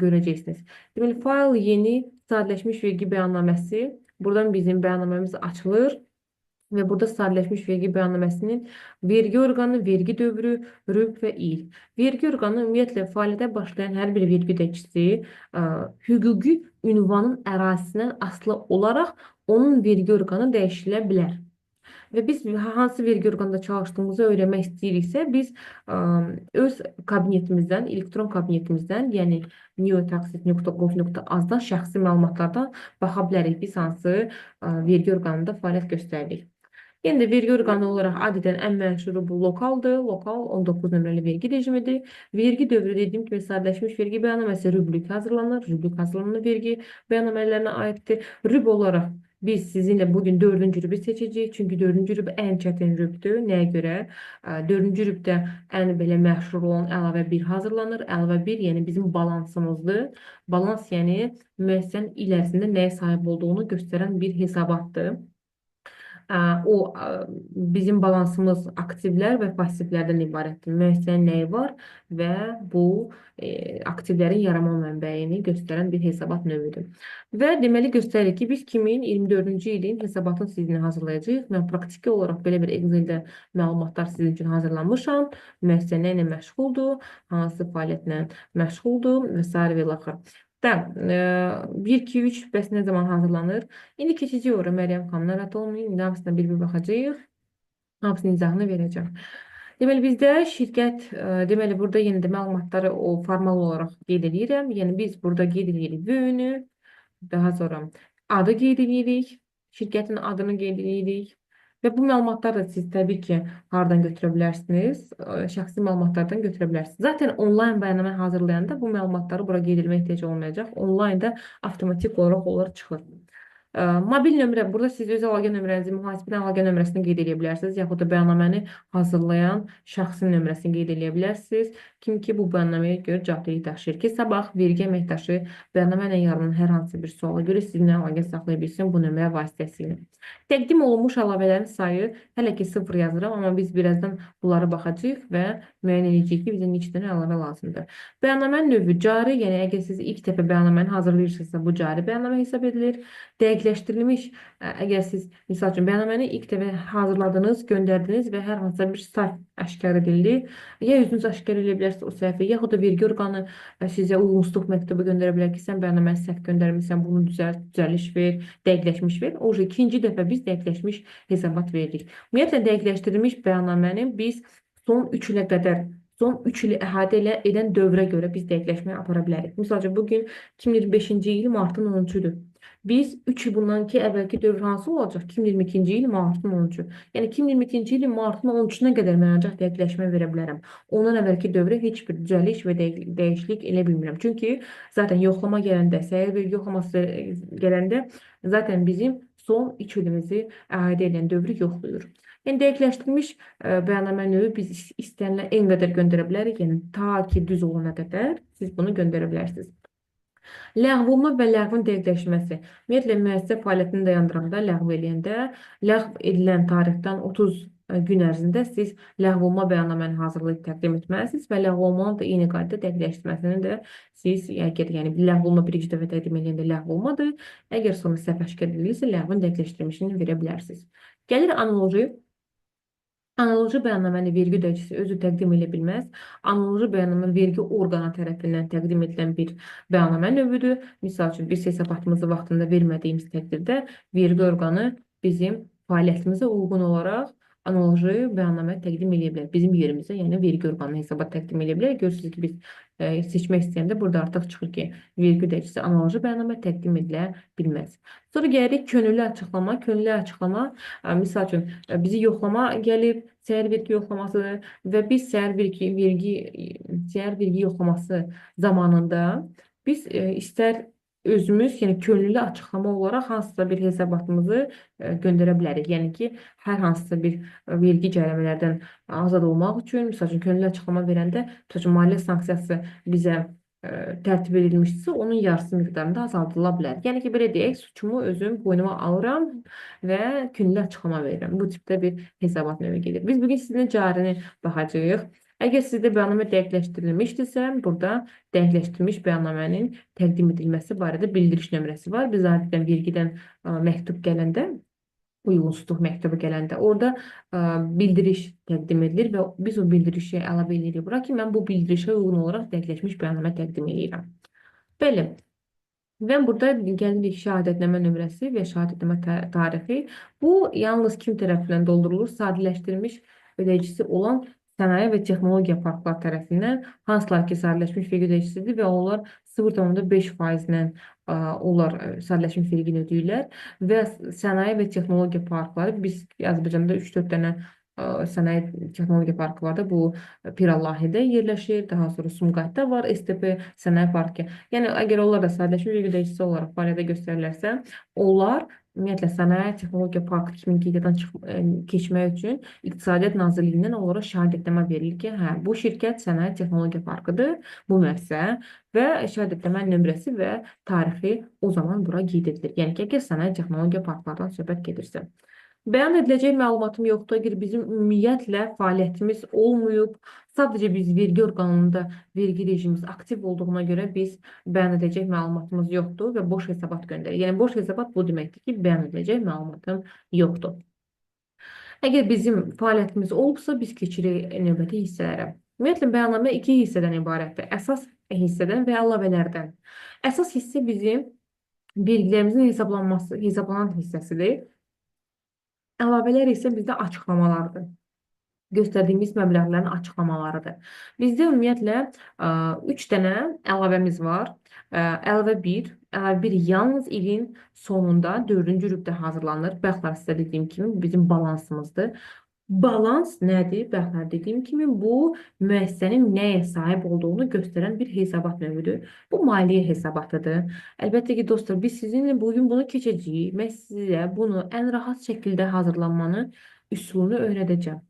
görəcəksiniz. Deməli, fayl yeni sadələşmiş vergi bəyannaməsi. Buradan bizim bəyannaməmiz açılır. Və burada sadələşmiş vergi bəyannaməsinin vergi orqanı, vergi dövrü, rüb və il. Vergi orqanı ümumiyyətlə fəaliyyətə başlayan hər bir vergi ödəyicisi hüquqi ünvanın ərazisindən asılı olaraq onun vergi orqanı dəyişilə bilər. Və biz hansı vergi orqanında çalışdığımızı öyrənmək istəyiriksə, biz öz kabinetimizdən, elektron kabinetimizdən, yəni newtaxes.gov.az-dan şəxsi məlumatlardan baxa bilərik biz hansı vergi orqanında fəaliyyət göstəririk. Yenə də vergi orqanı olaraq adətən ən məşhuru bu lokaldır. Lokal 19 nömrəli vergi rejimidir. Vergi dövrü dediyim kimi sadələşmiş vergi bəyannaməsi rüblük hazırlanır. Rüblük hazırlanan vergi bəyannamələrinə aiddir. Rüb olaraq biz sizinlə bugün 4-cü rübü seçəcəyik. Çünki 4-cü rüb ən çətin rübdür. Nəyə görə? 4-cü rübdə ən belə məşhur olan əlavə 1 hazırlanır. Əlavə 1, yəni bizim balansımızdır. Balans, yəni müəssisənin il ərzində nəyə sahib olduğunu göstərən bir hesabatdır. o bizim balansımız aktivlər və passivlərdən ibarətdir. Müəssisənin nəyi var və bu aktivlərin yaranma mənbəyini göstərən bir hesabat növüdür. Və deməli göstərir ki, biz 2024-cü ilin hesabatın sizinlə hazırlayacağıq. Mən praktiki olaraq belə bir Excel-də məlumatlar sizin üçün hazırlamışam. Müəssisə nə ilə məşğuldur, hansı fəaliyyətlə məşğuldur və sair və ilaxır. Da, 1, 2, 3 bəs nə zaman hazırlanır? İndi keçəcəyik ora Məryəm xanım, narahat olmayın. İndi hamısına bir-bir baxacağıq. Hamısının izahını verəcəm. Deməli, bizdə şirkət, deməli, burada yenə də məlumatları o formal olaraq qeyd edirəm. Yəni, biz burada qeyd edirik vöyünü, daha sonra adı qeyd edirik, şirkətin adını qeyd edirik. Və bu məlumatları da siz təbii ki, hardan götürə bilərsiniz? Şəxsi məlumatlardan götürə bilərsiniz. Zaten onlayn bəyannamə hazırlayanda bu məlumatları bura qeyd etməyə ehtiyac olmayacaq. Onlaynda avtomatik olaraq onlar çıxır. Mobil nömrə, burada siz öz əlaqə nömrənizi, mühasibədən əlaqə nömrəsini qeyd edə bilərsiniz, yaxud da bəyannaməni hazırlayan şəxsin nömrəsini qeyd edə bilərsiniz. Kim ki, bu bəyannaməyə görə cavabdehlik daşıyır ki, sabah vergi əməkdaşı bəyannamə ilə yaranan hər hansı bir suala görə sizinlə əlaqə saxlaya bilsin bu nömrə vasitəsilə. Təqdim olunmuş əlavələrin sayı hələ ki 0 yazıram, amma biz birazdan bunlara baxacağıq və müəyyən edəcəyik ki, bizə neçə dənə əlavə lazımdır. Bəyannamənin növü cari, yəni əgər siz ilk dəfə bəyannaməni hazırlayırsınızsa, bu cari bəyannamə hesab edilir. Dəqiqləşdirilmiş, əgər siz, misal üçün, bəyannaməni ilk dəfə hazırladınız, göndərdiniz və hər hansısa bir səhv aşkar edildi, ya özünüz aşkar edə bilərsiniz o səhvi, yaxud da vergi orqanı sizə uyğunsuzluq məktubu göndərə bilər ki, sən bəyannaməni səhv göndərmisən, bunu düzəlt, düzəliş ver, dəqiqləşmiş ver. O ikinci dəfə biz dəqiqləşmiş hesabat veririk. Ümumiyyətlə, dəqiqləşdirilmiş bəyannaməni biz son 3 ilə qədər, son 3 ili əhatə edən dövrə görə biz dəqiqləşməyə apara bilərik. Misal üçün, bugün 2025-ci il martın 13-üdür. Biz 3 il bundan ki, əvvəlki dövr hansı olacaq? 2022-ci il martın 13-ü. Yəni, 2022-ci ilin martın 13-ünə qədər mən ancaq dəqiqləşmə verə bilərəm. Ondan əvvəlki dövrə heç bir düzəliş və dəyişiklik elə bilmirəm. Çünki zaten yoxlama gələndə, səyyar vergi yoxlaması gələndə zaten bizim son 3 ilimizi əhatə edən dövrü yoxlayır. Yəni, dəqiqləşdirilmiş bəyannamə növü biz istənilən en qədər göndərə bilərik. Yəni, ta ki düz olana qədər siz bunu göndərə bilərsiniz. Ləğv olma və ləğvin dəqiqləşməsi. Ümumiyyətlə, müəssisə fəaliyyətini dayandıranda, ləğv eləyəndə, ləğv edilən tarixdən 30 gün ərzində siz ləğv olma bəyannaməni hazırlayıb təqdim etməlisiniz və ləğv olmanın da eyni qaydada dəqiqləşdirməsini də siz, əgər yəni, ləğv olma birinci dəfə təqdim edəndə ləğv olmadır, əgər sonra səhv aşkar edilirsə, ləğvin dəqiqləşdirilmişini verə bilərsiniz. Gəlir analoji. Analoji bəyannaməni vergi ödəyicisi özü təqdim edə bilməz. Analoji bəyannamə vergi orqanı tərəfindən təqdim edilən bir bəyannamə növüdür. Misal üçün, biz hesabatımızı vaxtında vermədiyimiz təqdirdə vergi orqanı bizim fəaliyyətimizə uyğun olaraq analoji bəyannamə təqdim edə bilər. Bizim yerimizə, yəni vergi orqanına hesabat təqdim edə bilər. Görürsünüz ki, biz seçmək istəyəndə burada artıq çıxır ki, vergi ödəyicisi analoji bəyannamə təqdim edilə bilməz. Sonra gəlirik könüllü açıqlama. Könüllü açıqlama, misal üçün, bizi yoxlama gəlib, səhər vergi yoxlaması və biz səhər vergi yoxlaması zamanında biz istər özümüz, yəni könüllü açıqlama olaraq hansısa bir hesabatımızı göndərə bilərik. Yəni ki, hər hansısa bir vergi cərəmələrdən azad olmaq üçün, misal üçün, könüllü açıqlama verəndə, misal üçün, maliyyə sanksiyası bizə tərtib edilmişdirsə, onun yarısı miqdarında azaldıla bilər. Yəni ki, belə deyək, suçumu özüm boynuma alıram və könüllü açıqlama verirəm. Bu tipdə bir hesabat növü gedir. Biz bugün sizinlə carini baxacağıq. Əgər sizdə bəyannamə dəqiqləşdirilmişdirsə, burada dəqiqləşdirilmiş bəyannamənin təqdim edilməsi barədə bildiriş nömrəsi var. Biz adətən vergidən məktub gələndə, uyğunsuzluq məktubu gələndə orada bildiriş təqdim edilir və biz o bildirişi əlavə edirik bura ki, mən bu bildirişə uyğun olaraq dəqiqləşmiş bəyannamə təqdim edirəm. Bəli. Və burada gəlirik şəhadətnamə nömrəsi və şəhadətnamə tarixi. Bu, yalnız kim tərəfindən doldurulur? Sadələşdirilmiş ödəyicisi olan sənaye və texnologiya parklar tərəfindən, hansılar ki, sadələşmiş vergi ödəyicisidir və onlar 0,5%-lə onlar sadələşmiş vergini ödəyirlər və sənaye və texnologiya parkları, biz Azərbaycanda 3-4 dənə sənaye texnologiya parkı var da, bu Pirallahıda yerləşir, daha sonra Sumqayıtda var, STP sənaye parkı. Yəni, əgər onlar da sadələşmiş vergi ödəyicisi olaraq fəaliyyətə göstərilərsə, onlar ümumiyyətlə sənaye texnologiya parkı kimi qeydiyyatdan keçmək üçün İqtisadiyyat Nazirliyindən onlara şəhadətnamə verilir ki, hə, bu şirkət sənaye texnologiya parkıdır, bu müəssisə və şəhadətnamə nömrəsi və tarixi o zaman bura qeyd edilir. Yəni ki, əgər sənaye texnologiya parklardan söhbət gedirsə. Bəyan ediləcək məlumatım yoxdur. Əgər bizim ümumiyyətlə fəaliyyətimiz olmayıb, sadəcə biz vergi orqanında vergi rejimimiz aktiv olduğuna görə biz bəyan ediləcək məlumatımız yoxdur və boş hesabat göndərir. Yəni boş hesabat bu deməkdir ki, bəyan ediləcək məlumatım yoxdur. Əgər bizim fəaliyyətimiz olubsa, biz keçirik növbəti hissələrə. Ümumiyyətlə, bəyannamə iki hissədən ibarətdir. Əsas hissədən və əlavələrdən. Əsas hissə bizim vergilərimizin hesablanması, hesablanan hissəsidir. Əlavələr isə bizdə açıqlamalardır. Göstərdiyimiz məbləğlərin açıqlamalarıdır. Bizdə ümumiyyətlə 3 dənə əlavəmiz var. Əlavə 1, əlavə 1 yalnız ilin sonunda 4-cü rübdə hazırlanır. Bayaqlar sizə dediyim kimi bu bizim balansımızdır. Balans nədir? Bayaqlar dediyim kimi bu müəssisənin nəyə sahib olduğunu göstərən bir hesabat növüdür. Bu maliyyə hesabatıdır. Əlbəttə ki, dostlar, biz sizinlə bugün bunu keçəcəyik. Mən sizə bunu ən rahat şəkildə hazırlanmanı üsulunu öyrədəcəm.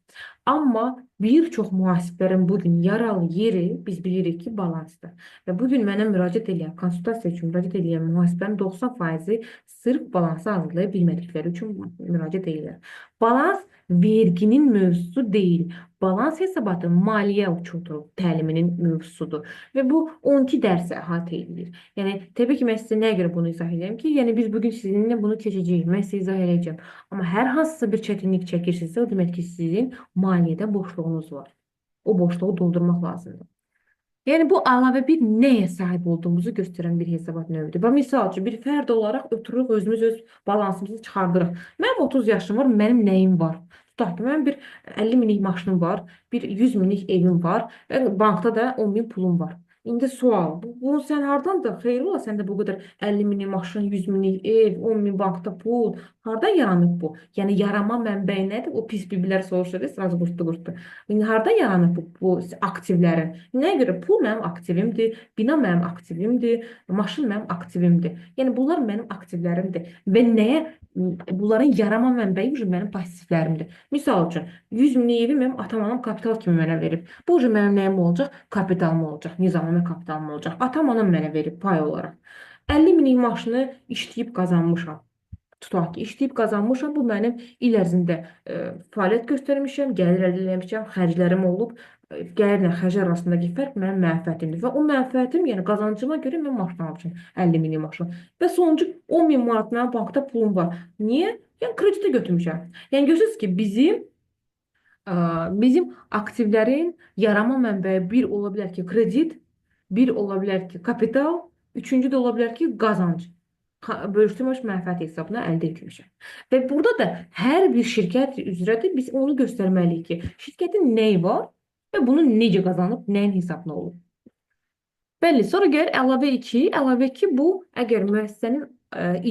Amma bir çox mühasiblərin bugün yaralı yeri biz bilirik ki, balansdır. Və bugün mənə müraciət edən, konsultasiya üçün müraciət edən mühasiblərin 90%-i sırf balansı hazırlaya bilmədikləri üçün müraciət edirlər. Balans verginin mövzusu deyil. Balans hesabatı maliyyə uçutu təliminin mövzusudur. Və bu 12 dərsi əhatə edir. Yəni, təbii ki, mən sizə nəyə görə bunu izah edirəm ki, yəni biz bugün sizinlə bunu keçəcəyik, mən sizə izah edəcəm. Amma hər hansısa bir çətinlik çəkirsinizsə, o demək ki, sizin maliyyədə boşluğunuz var. O boşluğu doldurmaq lazımdır. Yəni bu əlavə bir nəyə sahib olduğumuzu göstərən bir hesabat növüdür. Və misal üçün bir fərd olaraq otururuq özümüz öz balansımızı çıxardırıq. Mənim 30 yaşım var, mənim nəyim var? Tutaq ki, mənim bir 50 minlik maşınım var, bir 100 minlik evim var və bankda da 10 min pulum var. İndi sual, bunu sən hardan da xeyir ola, səndə bu qədər 50 minlik maşın, 100 minlik ev, 10 min bankda pul, hardan yaranıb bu? Yəni yaranma mənbəyi nədir? O pis bibilər soruşur, sразу qurtdu. İndi hardan yaranıb bu aktivlərin? Nəyə görə? Pul mənim aktivimdir, bina mənim aktivimdir, maşın mənim aktivimdir. Yəni bunlar mənim aktivlərimdir və nəyə bunların yaranma mənbəyi ucu mənim passivlərimdir. Misal üçün 100 minlik evi mənim atam anam kapital kimi mənə verib. Bu ucu mənim nəyim olacaq? Kapitalım olacaq, nizamlı kapitalım olacaq. Atam anam mənə verib pay olaraq. 50 minlik maşını işləyib qazanmışam. Tutaq ki, işləyib qazanmışam. Bu mənim il ərzində fəaliyyət göstərmişəm, gəlir əldə eləmişəm, xərclərim olub. Gəlirlə xərclər arasındakı fərq mənim mənfəətimdir. Və o mənfəətim, yəni qazancıma görə mən maşın almışam, 50 minlik maşın. Və sonuncu 10 min manat mənim bankda pulum var. Niyə? Yəni kreditə götürmüşəm. Yəni görürsünüz ki, bizim aktivlərin yaranma mənbəyi bir ola bilər ki, kredit, bir ola bilər ki, kapital, üçüncü də ola bilər ki, qazanc. Bölüşdürmüş mənfəət hesabına əldə etmişəm. Və burada da hər bir şirkət üzrə də biz onu göstərməliyik ki, şirkətin nəyi var və bunu necə qazanıb, nəyin hesabına olub. Bəli, sonra gəlir əlavə 2. Əlavə 2 bu, əgər müəssisənin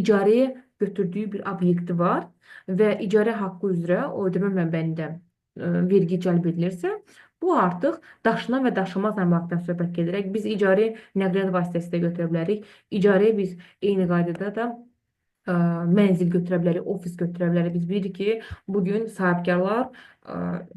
icarəyə götürdüyü bir obyekti var və icarə haqqı üzrə o ödəmə mənbəyində vergi cəlb edilirsə, bu artıq daşınan və daşınmaz əmlakdan söhbət gedir. Biz icarə nəqliyyat vasitəsi də götürə bilərik. İcarəyə biz eyni qaydada da mənzil götürə bilərik, ofis götürə bilərik. Biz bilirik ki, bugün sahibkarlar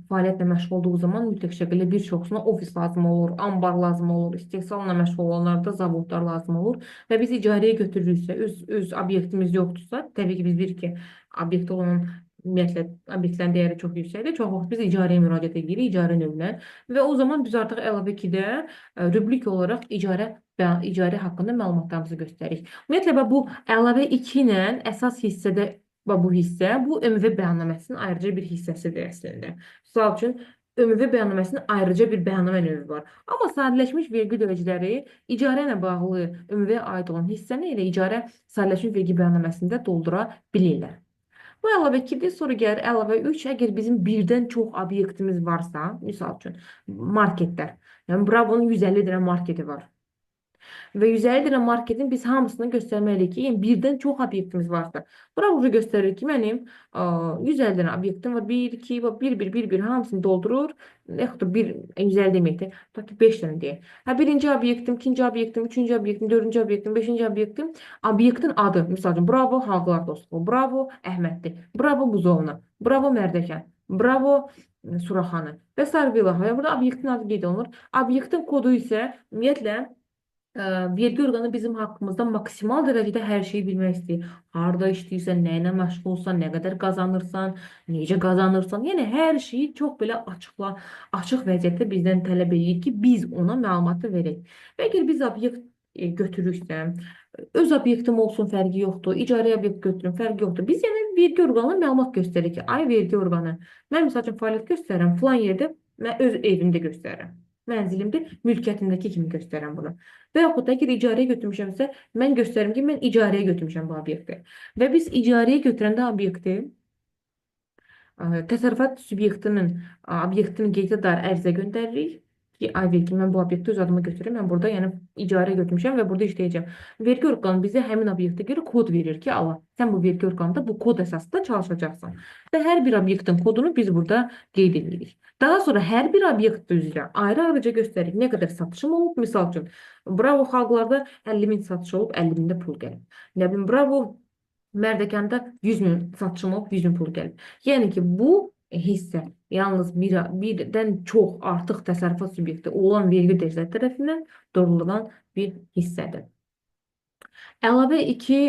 fəaliyyətlə məşğul olduğu zaman mütləq şəkildə bir çoxsuna ofis lazım olur, ambar lazım olur, istehsalla məşğul olanlarda zavodlar lazım olur və biz icarəyə götürürüksə, öz obyektimiz yoxdursa, təbii ki, biz bilirik ki, obyekti olan ümumiyyətlə obyektlərin dəyəri çox yüksəkdir. Çox vaxt biz icarəyə müraciət edirik, icarə növünə və o zaman biz artıq əlavə 2-də rubrik olaraq icarə haqqında məlumatlarımızı göstəririk. Ümumiyyətlə bu əlavə 2 ilə əsas hissədə bu hissə, bu ÖMV bəyannaməsinin ayrıca bir hissəsidir əslində. Misal üçün, ÖMV bəyannaməsinin ayrıca bir bəyannamə növü var. Amma sadələşmiş vergi ödəyiciləri icarə ilə bağlı ÖMV-yə aid olan hissəni elə icarə sadələşmiş vergi bəyannaməsində doldura bilirlər. Bu əlavə 2-dir, sonra gəlir əlavə 3. Əgər bizim birdən çox obyektimiz varsa, misal üçün, marketlər. Yəni, Bravo'nun 150 dənə marketi var. Və 150 dənə marketin biz hamısını göstərməliyik ki, yəni birdən çox obyektimiz varsa. Bravo göstərir ki, mənim 150 dənə obyektim var. 1, 2, 1, 1, 1, 1 hamısını doldurur. Yaxud da 1, 150 deməkdir. Tutaq ki, 5 dənə deyək. Hə, birinci obyektim, ikinci obyektim, üçüncü obyektim, dördüncü obyektim, beşinci obyektim. Obyektin adı, misal üçün, Bravo Xalqlar Dostluğu, Bravo Əhmədli, Bravo Buzovna, Bravo Mərdəkan, Bravo Suraxanı və sair və ilaxır. Burada obyektin adı qeyd olunur. Obyektin kodu isə ümumiyyətlə Vergi orqanı bizim haqqımızda maksimal dərəcədə hər şeyi bilmək istəyir. Harda işləyirsən, nə ilə məşğulsan, nə qədər qazanırsan, necə qazanırsan. Yəni hər şeyi çox belə açıq vəziyyətdə bizdən tələb eləyir ki, biz ona məlumatı verək. Və əgər biz obyekt götürürsə, öz obyektim olsun fərqi yoxdur, icarə obyekt götürüm fərqi yoxdur. Biz yəni vergi orqanına məlumat göstəririk ki, ay vergi orqanı, mən misal üçün fəaliyyət göstərirəm, filan yerdə mən öz evimdə göstərirəm. Mənzilimdə, mülkiyyətimdəki kimi göstərirəm bunu. Və yaxud da əgər icarəyə götürmüşəmsə, mən göstərim ki, mən icarəyə götürmüşəm bu obyekti. Və biz icarəyə götürəndə obyekti təsərrüfat subyektinin obyektinin qeydə dair ərizə göndəririk ki, ay vergi, mən bu obyekti öz adıma götürürəm, mən burada yəni icarəyə götürmüşəm və burada işləyəcəm. Vergi orqanı bizə həmin obyektə görə kod verir ki, ala, sən bu vergi orqanında bu kod əsasında çalışacaqsan. Və hər bir obyektin kodunu biz burada qeyd edirik. Daha sonra hər bir obyekt üzrə ayrı-ayrıca göstəririk nə qədər satışım olub. Misal üçün, Bravo xalqlarda 50 min satış olub, 50 min də pul gəlib. Nə bilim, Bravo Mərdəkanda 100 min satışım olub, 100 min pul gəlib. Yəni ki, bu hissə yalnız birdən çox artıq təsərrüfat subyekti olan vergi ödəyicilər tərəfindən doğrulanan bir hissədir. Əlavə 2,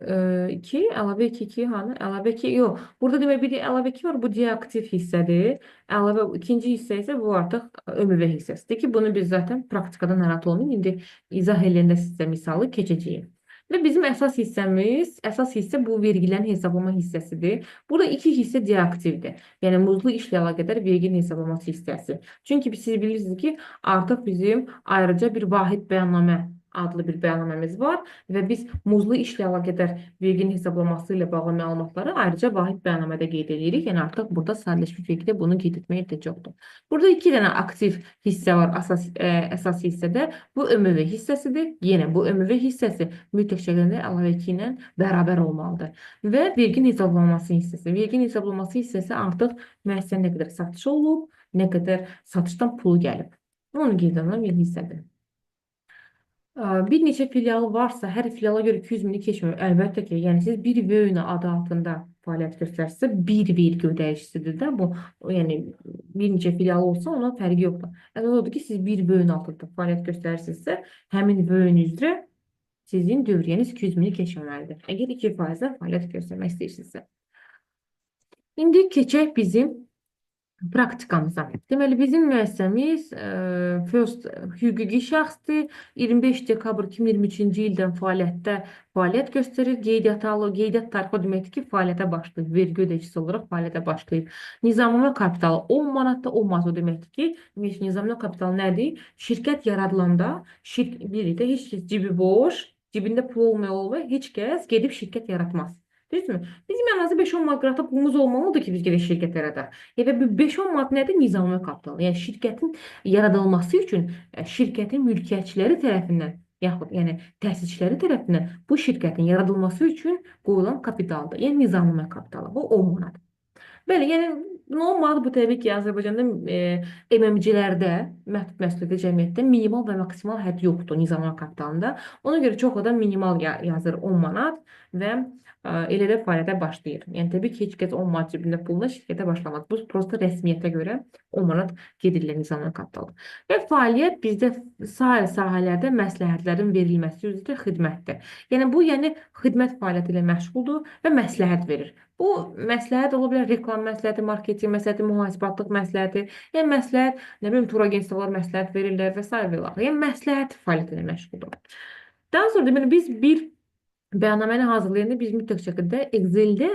2, əlavə 2, 2, hanı? Əlavə 2, yox. Burada demək bir əlavə 2 var, bu deaktiv hissədir. Əlavə ikinci hissə isə bu artıq ÖMV hissəsidir ki, bunu biz zaten praktikada narahat olmayın. İndi izah eləyəndə sizə misalı keçəcəyim. Və bizim əsas hissəmiz, əsas hissə bu vergilərin hesablama hissəsidir. Burada iki hissə deaktivdir. Yəni muzlu işlə əlaqədar verginin hesablaması hissəsi. Çünki siz bilirsiniz ki, artıq bizim ayrıca bir vahid bəyannamə adlı bir bəyannaməmiz var və biz muzlu işlə əlaqədar verginin hesablaması ilə bağlı məlumatları ayrıca vahid bəyannamədə qeyd edirik. Yəni artıq burada sadələşmiş vergidə bunu qeyd etməyə ehtiyac yoxdur. Burada iki dənə aktiv hissə var əsas hissədə. Bu ÖMV hissəsidir. Yenə bu ÖMV hissəsi mütləq şəkildə əlavə 2 ilə bərabər olmalıdır. Və verginin hesablanması hissəsi. Verginin hesablanması hissəsi artıq müəssisənin nə qədər satışı olub, nə qədər satışdan pulu gəlib. Onu qeyd olunan bir hissədir. Bir neçə filialı varsa, hər filiala görə 200 mini keçmir. Əlbəttə ki, yəni siz bir VÖNə adı altında fəaliyyət göstərsə, bir vergi ödəyicisidir də bu. Yəni bir neçə filialı olsa ona fərqi yoxdur. Əsas odur ki, siz bir VÖN altında fəaliyyət göstərirsinizsə, həmin VÖN üzrə sizin dövriyyəniz 200 mini keçməməlidir. Əgər 2%-lə fəaliyyət göstərmək istəyirsinizsə. İndi keçək bizim praktikamıza. Deməli, bizim müəssisəmiz First hüquqi şəxsdir. 25 dekabr 2023-cü ildən fəaliyyət göstərir. Qeydiyyat tarixi o deməkdir ki, fəaliyyətə başlayıb, vergi ödəyicisi olaraq fəaliyyətə başlayıb. Nizamnamə kapitalı 10 manatda, 10 manat o deməkdir ki, nizamnamə kapitalı nədir? Şirkət yaradılanda, bilirik də, heç kəs cibi boş, cibində pul olmaya heç kəs gedib şirkət yaratmaz. Düzdürmü? Bizim ən azı 5-10 manat qıraqda pulumuz olmalıdır ki, biz gedək şirkət yaradaq. Və bu 5-10 manat nədir? Nizamlı kapitalı. Yəni şirkətin yaradılması üçün şirkətin mülkiyyətçiləri tərəfindən, yaxud yəni təsisçiləri tərəfindən bu şirkətin yaradılması üçün qoyulan kapitaldır. Yəni nizamlı kapitalı. Bu 10 manat. Bəli, yəni 10 manat bu təbii ki, Azərbaycanda MMC-lərdə, məhdud məsuliyyətli cəmiyyətdə minimal və maksimal hədd yoxdur nizamlı kapitalında. Ona görə çox adam minimal yazır 10 manat və elə də fəaliyyətə başlayır. Yəni təbii ki, heç kəs 10 manat cibində pulla şirkətə başlamaz. Bu prosta rəsmiyyətə görə 10 manat gedirlər nizamlı kapitalı. Və fəaliyyət bizdə sair sahələrdə məsləhətlərin verilməsi üzrə xidmətdir. Yəni bu, yəni xidmət fəaliyyəti ilə məşğuldur və məsləhət verir. Bu məsləhət ola bilər reklam məsləhəti, marketinq məsləhəti, mühasibatlıq məsləhəti, yəni məsləhət, nə bilim, tur agentliklər məsləhət verirlər və sair və ilaxır. Yəni məsləhət fəaliyyəti ilə məşğuldur. Daha sonra deməli biz bir bəyannaməni hazırlayanda biz mütləq şəkildə Excel-də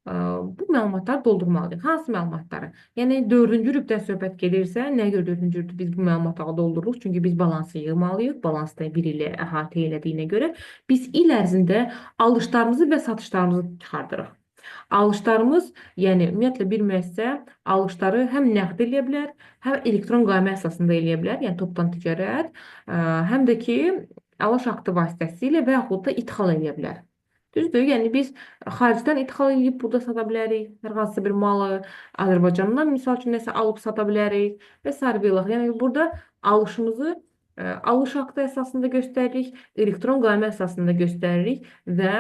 bu məlumatları doldurmalıyıq. Hansı məlumatları? Yəni 4-cü rübdən söhbət gedirsə, nəyə görə 4-cü rübdə biz bu məlumatları doldururuq? Çünki biz balansı yığmalıyıq. Balansda bir ilə əhatə elədiyinə görə biz il ərzində alışlarımızı və satışlarımızı çıxardırıq. Alışlarımız, yəni ümumiyyətlə bir müəssisə alışları həm nəqd eləyə bilər, həm elektron qaymə əsasında eləyə bilər, yəni topdan ticarət, həm də ki alış aktı vasitəsilə və yaxud da idxal eləyə bilər. Düzdür? Yəni biz xaricdən idxal edib burada sata bilərik hər hansı bir malı, Azərbaycandan misal üçün nəsə alıb sata bilərik və sair və ilaxır. Yəni burada alışımızı alış aktı əsasında göstəririk, elektron qaymə əsasında göstəririk və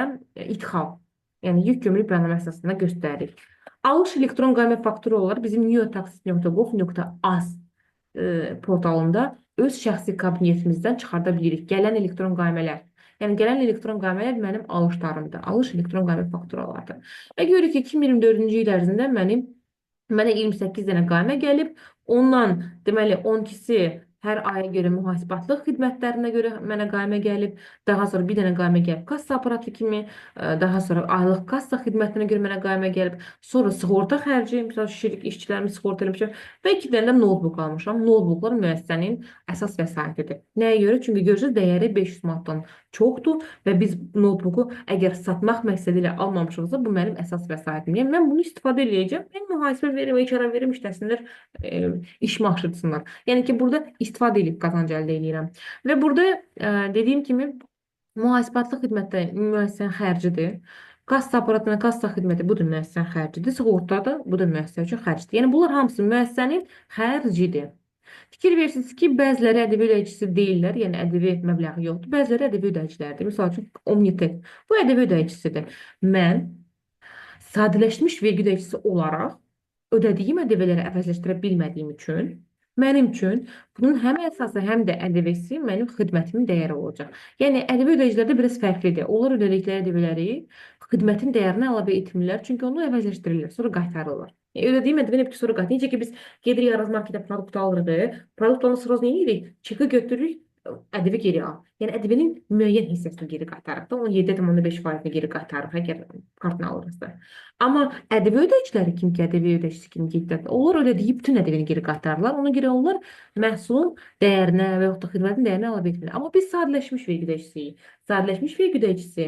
idxal, yəni yük gömrük bəyannamə əsasında göstəririk. Alış elektron qaymə fakturu olaraq bizim niotaxis.gov.az portalında öz şəxsi kabinetimizdən çıxarda bilirik. Gələn elektron qaymələr. Yəni gələn elektron qaymələr mənim alışlarımdır. Alış elektron qaymə fakturalardır. Və görürük ki, 2024-cü il ərzində mənə 28 dənə qaymə gəlib. Ondan deməli 12-si hər aya görə mühasibatlıq xidmətlərinə görə mənə qaymə gəlib. Daha sonra bir dənə qaymə gəlib kassa aparatı kimi, daha sonra aylıq kassa xidmətinə görə mənə qaymə gəlib. Sonra sığorta xərci, misal işçilərimi sığorta eləmişəm və 2 dənə də notebook almışam. Notebooklar müəssisənin əsas vəsaitidir. Nəyə görə? Çünki görürsünüz dəyəri 500 manatdan çoxdur və biz notebooku əgər satmaq məqsədi ilə almamışıqsa, bu mənim əsas vəsaitimdir. Yəni mən bunu istifadə eləyəcəm. Mən mühasibə verim, HR-a verim, işləsinlər, işimi aşırtsınlar. Yəni ki, burada istifadə edib qazanc əldə edirəm. Və burada dediyim kimi mühasibatlıq xidmətdə müəssisənin xərcidir. Kassa aparatına kassa xidməti bu da müəssisənin xərcidir. Sığorta da bu da müəssisə üçün xərcdir. Yəni bunlar hamısı müəssisənin xərcidir. Fikir verirsiniz ki, bəziləri ƏDV ödəyicisi deyillər, yəni ƏDV məbləği yoxdur. Bəziləri ƏDV ödəyicilərdir. Misal üçün Omnitek. Bu ƏDV ödəyicisidir. Mən sadələşmiş vergi ödəyicisi olaraq ödədiyim ƏDV-ləri əvəzləşdirə bilmədiyim üçün mənim üçün bunun həm əsası, həm də ƏDV-si mənim xidmətimin dəyəri olacaq. Yəni ƏDV ödəyicilərdə biraz fərqlidir. Onlar ödədikləri ƏDV-ləri xidmətin dəyərinə əlavə etmirlər, çünki onu əvəzləşdirirlər, sonra qaytarırlar. Yəni, ödədiyim ƏDV-ni ki, sonra qaytarır. Necə ki, biz gedirik Araz marketə produkt alırıq, produkt alandan sonra nə edirik? Çeki götürürük, ƏDV geri al. Yəni ƏDV-nin müəyyən hissəsini geri qaytarırıq da, 17,5%-ni geri qaytarırıq əgər kartla alırıqsa. Amma ƏDV ödəyiciləri kim ki, ƏDV ödəyicisi kimi qeyd onlar ödədiyi bütün ƏDV-ni geri qaytarırlar. Ona görə onlar məhsulun dəyərinə və yaxud da xidmətin dəyərinə əlavə etmirlər. Amma biz sadələşmiş vergi ödəyicisiyik. Sadələşmiş vergi ödəyicisi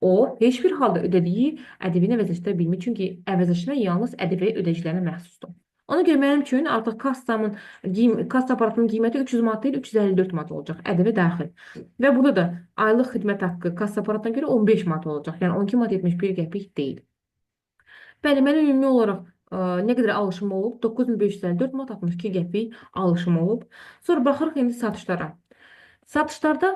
o heç bir halda ödədiyi ƏDV-ni əvəzləşdirə bilmir. Çünki əvəzləşmə yalnız ƏDV ödəyicilərinə məxsusdur. Ona görə mənim üçün artıq kassa aparatının qiyməti 300 manat deyil, 354 manat olacaq, ƏDV daxil. Və burada da aylıq xidmət haqqı kassa aparatına görə 15 manat olacaq. Yəni 12 manat 71 qəpik deyil. Bəli, mənim ümumi olaraq nə qədər alışım olub? 9554 manat 62 qəpik alışım olub. Sonra baxırıq indi satışlara. Satışlarda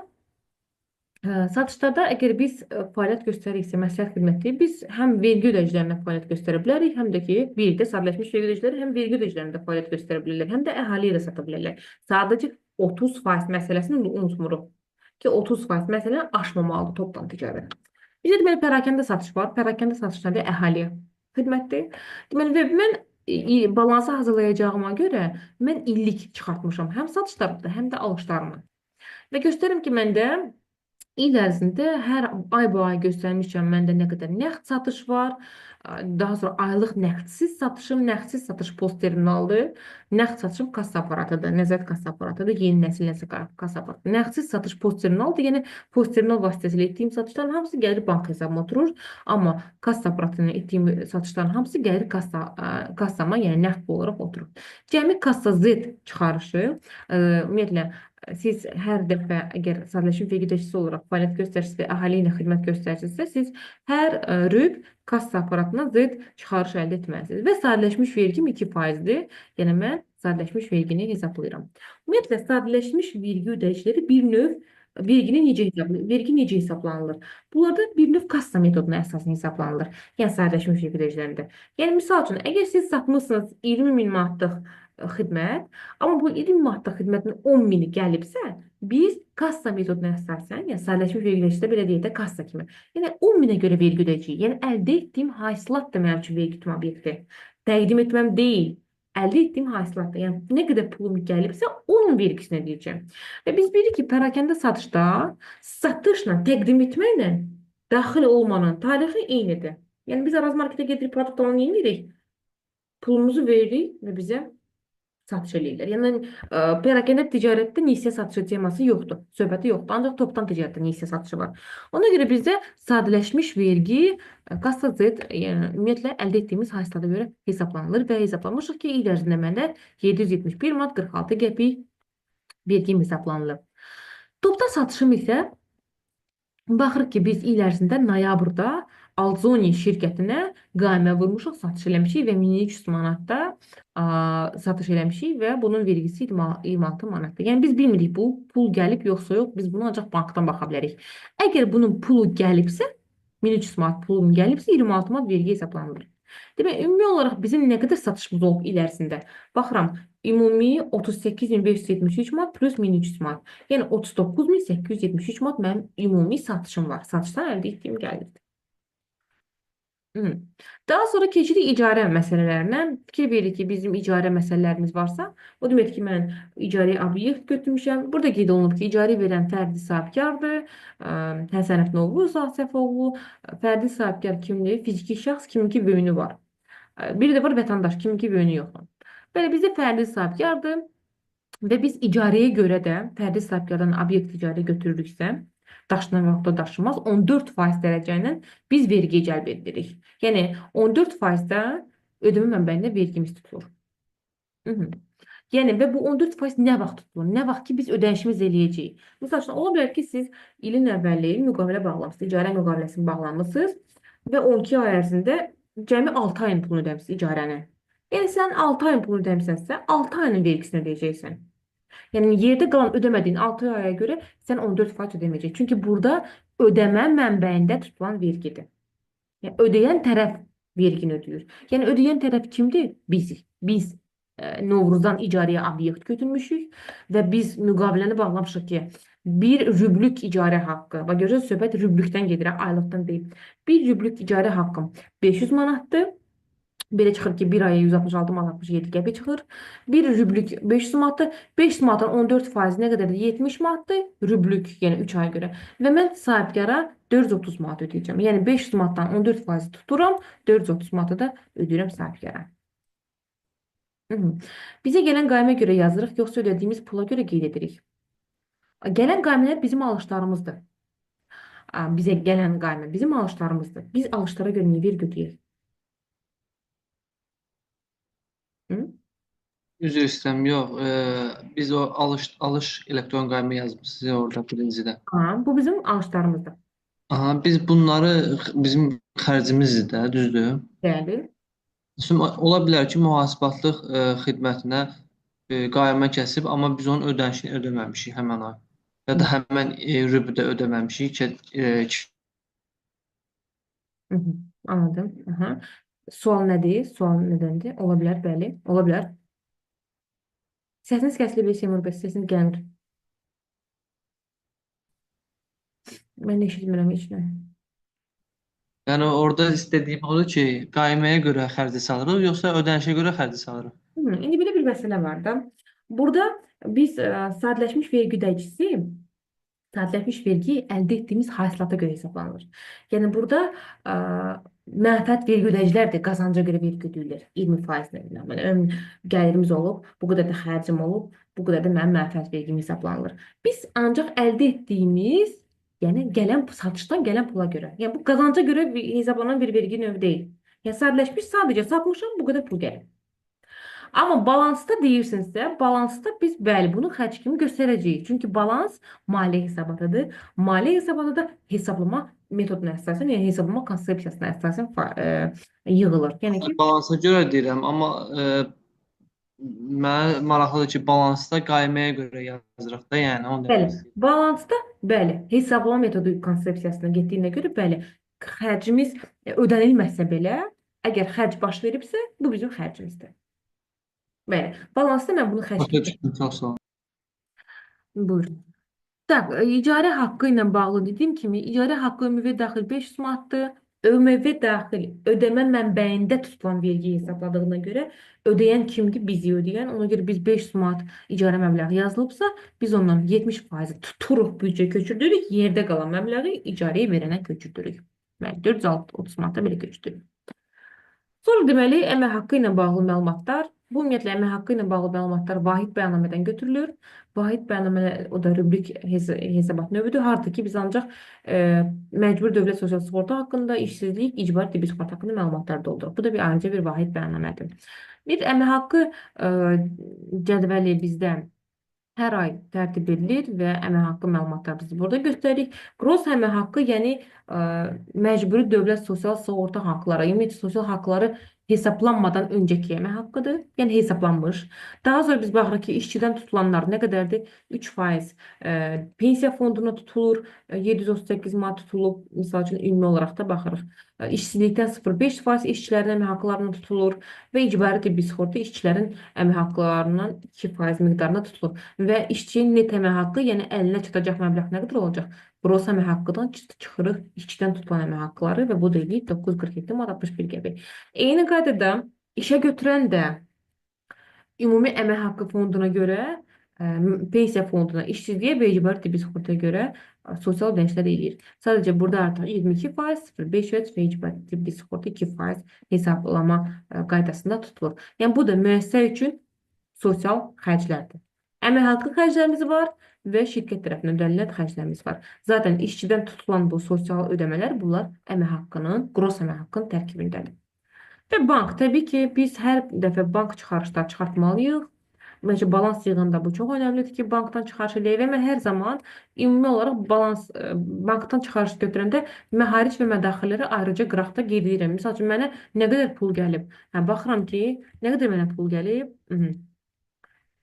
əgər biz fəaliyyət göstəririksə, məsləhət xidməti, biz həm vergi ödəyicilərinə fəaliyyət göstərə bilərik, həm də ki, bir də sadələşmiş vergi ödəyiciləri həm vergi ödəyicilərinə də fəaliyyət göstərə bilərlər, həm də əhaliyə də sata bilərlər. Sadəcə 30% məsələsini unutmuruq ki, 30% məsələni aşmamalıdır topdan ticarət. Bizdə deməli pərakəndə satış var. Pərakəndə satış nədir? Əhaliyə xidmətdir. Deməli və mən balansı hazırlayacağıma görə mən illik çıxartmışam həm satışlarımda, həm də alışlarımı. Və göstərim ki, məndə İl ərzində hər ay bu ay göstərmişəm məndə nə qədər nəqd satış var. Daha sonra aylıq nəqdsiz satışım, nəqdsiz satış post terminaldır. Nəqd satışım kassa aparatıdır, nəzarət kassa aparatıdır, yeni nəsil nəzarət kassa aparatıdır. Nəqdsiz satış post terminaldır, yəni post terminal vasitəsilə etdiyim satışların hamısı gəlir bank hesabıma oturur. Amma kassa aparatına etdiyim satışların hamısı gəlir kassama, yəni nəqd olaraq oturur. Cəmi kassa Z çıxarışı, ümumiyyətlə, siz hər dəfə əgər sadələşmiş vergi ödəyicisi olaraq fəaliyyət göstərirsinizsə və əhali ilə xidmət göstərirsinizsə, siz hər rüb kassa aparatına Z çıxarış əldə etməlisiniz. Və sadələşmiş vergim 2%-dir. Yəni mən sadələşmiş vergini hesablayıram. Ümumiyyətlə, sadələşmiş vergi ödəyiciləri bir növ vergini necə hesablanır? Vergi necə hesablanılır? Bunlarda bir növ kassa metoduna əsasən hesablanılır. Yəni sadələşmiş vergi ödəyicilərində. Yəni misal üçün, əgər siz satmısınız 20 min manatlıq xidmət, amma bu 20 manatlıq xidmətin 10 mini gəlibsə, biz kassa metoduna əsasən, yəni sadələşmiş vergi ödəyicisi belə deyək də kassa kimi. Yəni 10 minə görə vergi ödəyəcəyik. Yəni əldə etdiyim hasilat da mənim üçün vergi tutum obyekti. Təqdim etməm deyil, əldə etdiyim hasilatda, yəni nə qədər pulum gəlibsə, onun vergisini ödəyəcəyəm. Və biz bilirik ki, pərakəndə satışda satışla təqdim etməklə daxil olmanın tarixi eynidir. Yəni biz Araz marketə gedirik, produkt alanı yenirik, pulumuzu veririk və bizə satış eləyirlər. Yəni pərakəndə ticarətdə nisyə satışı teması yoxdur, söhbəti yoxdur. Ancaq topdan ticarətdə nisyə satışı var. Ona görə bizdə sadələşmiş vergi kassa Z, yəni ümumiyyətlə əldə etdiyimiz hasilata görə hesablanılır və hesablamışıq ki, il ərzində məndə 771 manat 46 qəpik vergim hesablanılır. Topdan satışım isə baxırıq ki, biz il ərzində noyabrda Alzoni şirkətinə qaymə vurmuşuq, satış eləmişik və 1300 manatda satış eləmişik və bunun vergisi 26 manatdır. Yəni biz bilmirik bu pul gəlib yoxsa yox, biz bunu ancaq bankdan baxa bilərik. Əgər bunun pulu gəlibsə, 1300 manat pulum gəlibsə, 26 manat vergi hesablanılır. Demək, ümumi olaraq bizim nə qədər satışımız olub il ərzində? Baxıram, ümumi 38.573 manat plus 1300 manat. Yəni 39.873 manat mənim ümumi satışım var. Satışdan əldə etdiyim gəlirdir. Daha sonra keçirik icarə məsələlərinə. Fikir veririk ki, bizim icarə məsələlərimiz varsa, o deməkdir ki, mən icarəyə obyekt götürmüşəm. Burada qeyd olunub ki, icarə verən fərdi sahibkardır. Həsənov Novruz Asəfoğlu. Fərdi sahibkar kimdir? Fiziki şəxs kimin ki böyünü var. Bir də var vətəndaş kimin ki böyünü yoxdur. Belə bizdə fərdi sahibkardır və biz icarəyə görə də fərdi sahibkardan obyekt icarəyə götürürüksə, daşınan və yaxud da daşınmaz 14% dərəcə ilə biz vergiyə cəlb edirik. Yəni 14%-də ödəmə mənbəyində vergimiz tutulur. Hı -hı. Yəni və bu 14% nə vaxt tutulur? Nə vaxt ki biz ödənişimiz eləyəcəyik. Məsəl üçün ola bilər ki, siz ilin əvvəli müqavilə bağlamısınız, icarə müqaviləsini bağlamısınız və 12 ay ərzində cəmi 6 ayın pulunu ödəmisiniz icarəni. Yəni sən 6 ayın pulunu ödəmisənsə, 6 ayının vergisini ödəyəcəksən. Yəni yerdə qalan ödəmədiyin 6 aya görə sən 14% ödəməyəcəksən. Çünki burada ödəmə mənbəyində tutulan vergidir. Yəni ödəyən tərəf vergini ödəyir. Yəni ödəyən tərəf kimdir? Bizik. Biz Novruzdan icarəyə obyekt götürmüşük və biz müqaviləni bağlamışıq ki, bir rüblük icarə haqqı. Bax görürsünüz, söhbət rüblükdən gedir, aylıqdan deyil. Bir rüblük icarə haqqım 500 manatdır. Belə çıxır ki, bir aya 166 manat 67 qəpik çıxır. Bir rüblük 500 manatdır. 500 manatın 14% nə qədərdir? 70 manatdır. Rüblük, yəni 3 aya görə. Və mən sahibkara 430 manat ödəyəcəm. Yəni 500 manatdan 14% tuturam, 430 manatı da ödəyirəm sahibkara. Bizə gələn qaymə görə yazırıq, yoxsa ödədiyimiz pula görə qeyd edirik. Gələn qaymələr bizim alışlarımızdır. Bizə gələn qaymə bizim alışlarımızdır. Biz alışlara görə niyə vergi ödəyirik? Hı? Üzr istəyirəm, yox. Biz o alış elektron qaymə yazmışsınız orada birincidə. Ha, bu bizim alışlarımızdır. Aha, biz bunları bizim xərcimizdir də, düzdür? Bəli. Şimdi ola bilər ki, mühasibatlıq xidmətinə qaymə kəsib, amma biz onun ödənişini ödəməmişik həmən ay. Ya da həmən rübdə ödəməmişik ki, Hı -hı. Anladım. Aha. Sual nədir? Sual nədəndir? Ola bilər, bəli. Ola bilər. Səsiniz kəsilib, Seymur bəy, səsiniz gəlmir. Mən eşitmirəm heç nə. Yəni orada istədiyim odur ki, qayməyə görə xərci salırıq, yoxsa ödənişə görə xərci salırıq? İndi belə bir məsələ var da. Burada biz sadələşmiş vergi ödəyicisi, sadələşmiş vergi əldə etdiyimiz hasilata görə hesablanır. Yəni burada mənfəət vergi ödəyicilər də qazanca görə vergi ödəyirlər. 20% ilə. Mənim gəlirimiz olub, bu qədər də xərcim olub, bu qədər də mənim mənfəət vergim hesablanılır. Biz ancaq əldə etdiyimiz, yəni gələn satışdan gələn pula görə. Yəni bu qazanca görə hesablanan bir vergi növü deyil. Yəni sadələşmiş sadəcə satmışam, bu qədər pul gəlir. Amma balansda deyirsinizsə, balansda biz bəli bunu xərc kimi göstərəcəyik. Çünki balans maliyyə hesabatıdır. Maliyyə hesabatı da hesablama metoduna əsasən, yəni hesablama konsepsiyasına əsasən yığılır. Yəni ki, Balansa görə deyirəm, amma mənə maraqlıdır ki, balansda qayməyə görə yazırıq da, yəni onu demək bəli, istəyirəm. balansda bəli, hesablama metodu konsepsiyasına getdiyinə görə bəli, xərcimiz ödənilməsə belə, əgər xərc baş veribsə, bu bizim xərcimizdir. Bəli, balansda mən bunu xərc Başa düşdüm, çox sağ olun. Buyurun. Tak, icarə haqqı ilə bağlı dediyim kimi, icarə haqqı ÖMV daxil 500 manatdır. ÖMV daxil ödəmə mənbəyində tutulan vergi hesabladığına görə ödəyən kimdir? Bizi ödəyən. Ona görə biz 500 manat icarə məbləği yazılıbsa, biz ondan 70% tuturuq büdcəyə köçürdürük, yerdə qalan məbləği icarəyə verənə köçürdürük. Bəli, 430 manata belə köçürdürük. Sonra deməli, əmək haqqı ilə bağlı məlumatlar. Bu ümumiyyətlə əmək haqqı ilə bağlı məlumatlar vahid bəyannamədən götürülür. Vahid bəyannamələr o da rubrik hesabat növüdür. Harda ki biz ancaq məcburi dövlət sosial sığorta haqqında, işsizlik, icbari tibbi sığorta haqqında məlumatlar dolduruq. Bu da bir ayrıca bir vahid bəyannamədir. Bir əmək haqqı cədvəli bizdə hər ay tərtib edilir və əmək haqqı məlumatları biz burada göstəririk. Gross əmək haqqı, yəni məcburi dövlət sosial sığorta haqqları, ümumiyyətlə sosial haqqları Hesablanmadan öncəki əmək haqqıdır. Yəni hesablanmış. Daha sonra biz baxırıq ki, işçidən tutulanlar nə qədərdir? 3% pensiya fonduna tutulur, 738 manat tutulub. Misal üçün ümumi olaraq da baxırıq. İşsizlikdən 0,5% işçilərin əmək haqqlarına tutulur və icbari tibbi sığorta işçilərin əmək haqqlarından 2% miqdarında tutulur. Və işçinin net əmək haqqı, yəni əlinə çatacaq məbləğ nə qədər olacaq? Gross əmək haqqından çıxırıq işçidən tutulan əmək haqqları və bu da eləyir 947 manat 61 qəpik. Eyni qaydada işə götürən də ümumi əmək haqqı fonduna görə, pensiya fonduna, işsizliyə və icbari tibbi sığortaya görə sosial ödənişlər eləyir. Sadəcə burada artıq 22%, 0,5 və icbari tibbi sığorta 2% hesablama qaydasında tutulur. Yəni bu da müəssisə üçün sosial xərclərdir. Əmək haqqı xərclərimiz var və şirkət tərəfindən ödənilən xərclərimiz var. Zaten işçidən tutulan bu sosial ödəmələr, bunlar əmək haqqının, gross əmək haqqının tərkibindədir. Və bank, təbii ki, biz hər dəfə bank çıxarışlar çıxartmalıyıq. Məncə balans yığında bu çox önəmlidir ki, bankdan çıxarış eləyək və mən hər zaman ümumi olaraq balans bankdan çıxarış götürəndə məxaric və mədaxilləri ayrıca qıraqda qeyd edirəm. Misal üçün mənə nə qədər pul gəlib? Hə, baxıram ki, nə qədər mənə pul gəlib?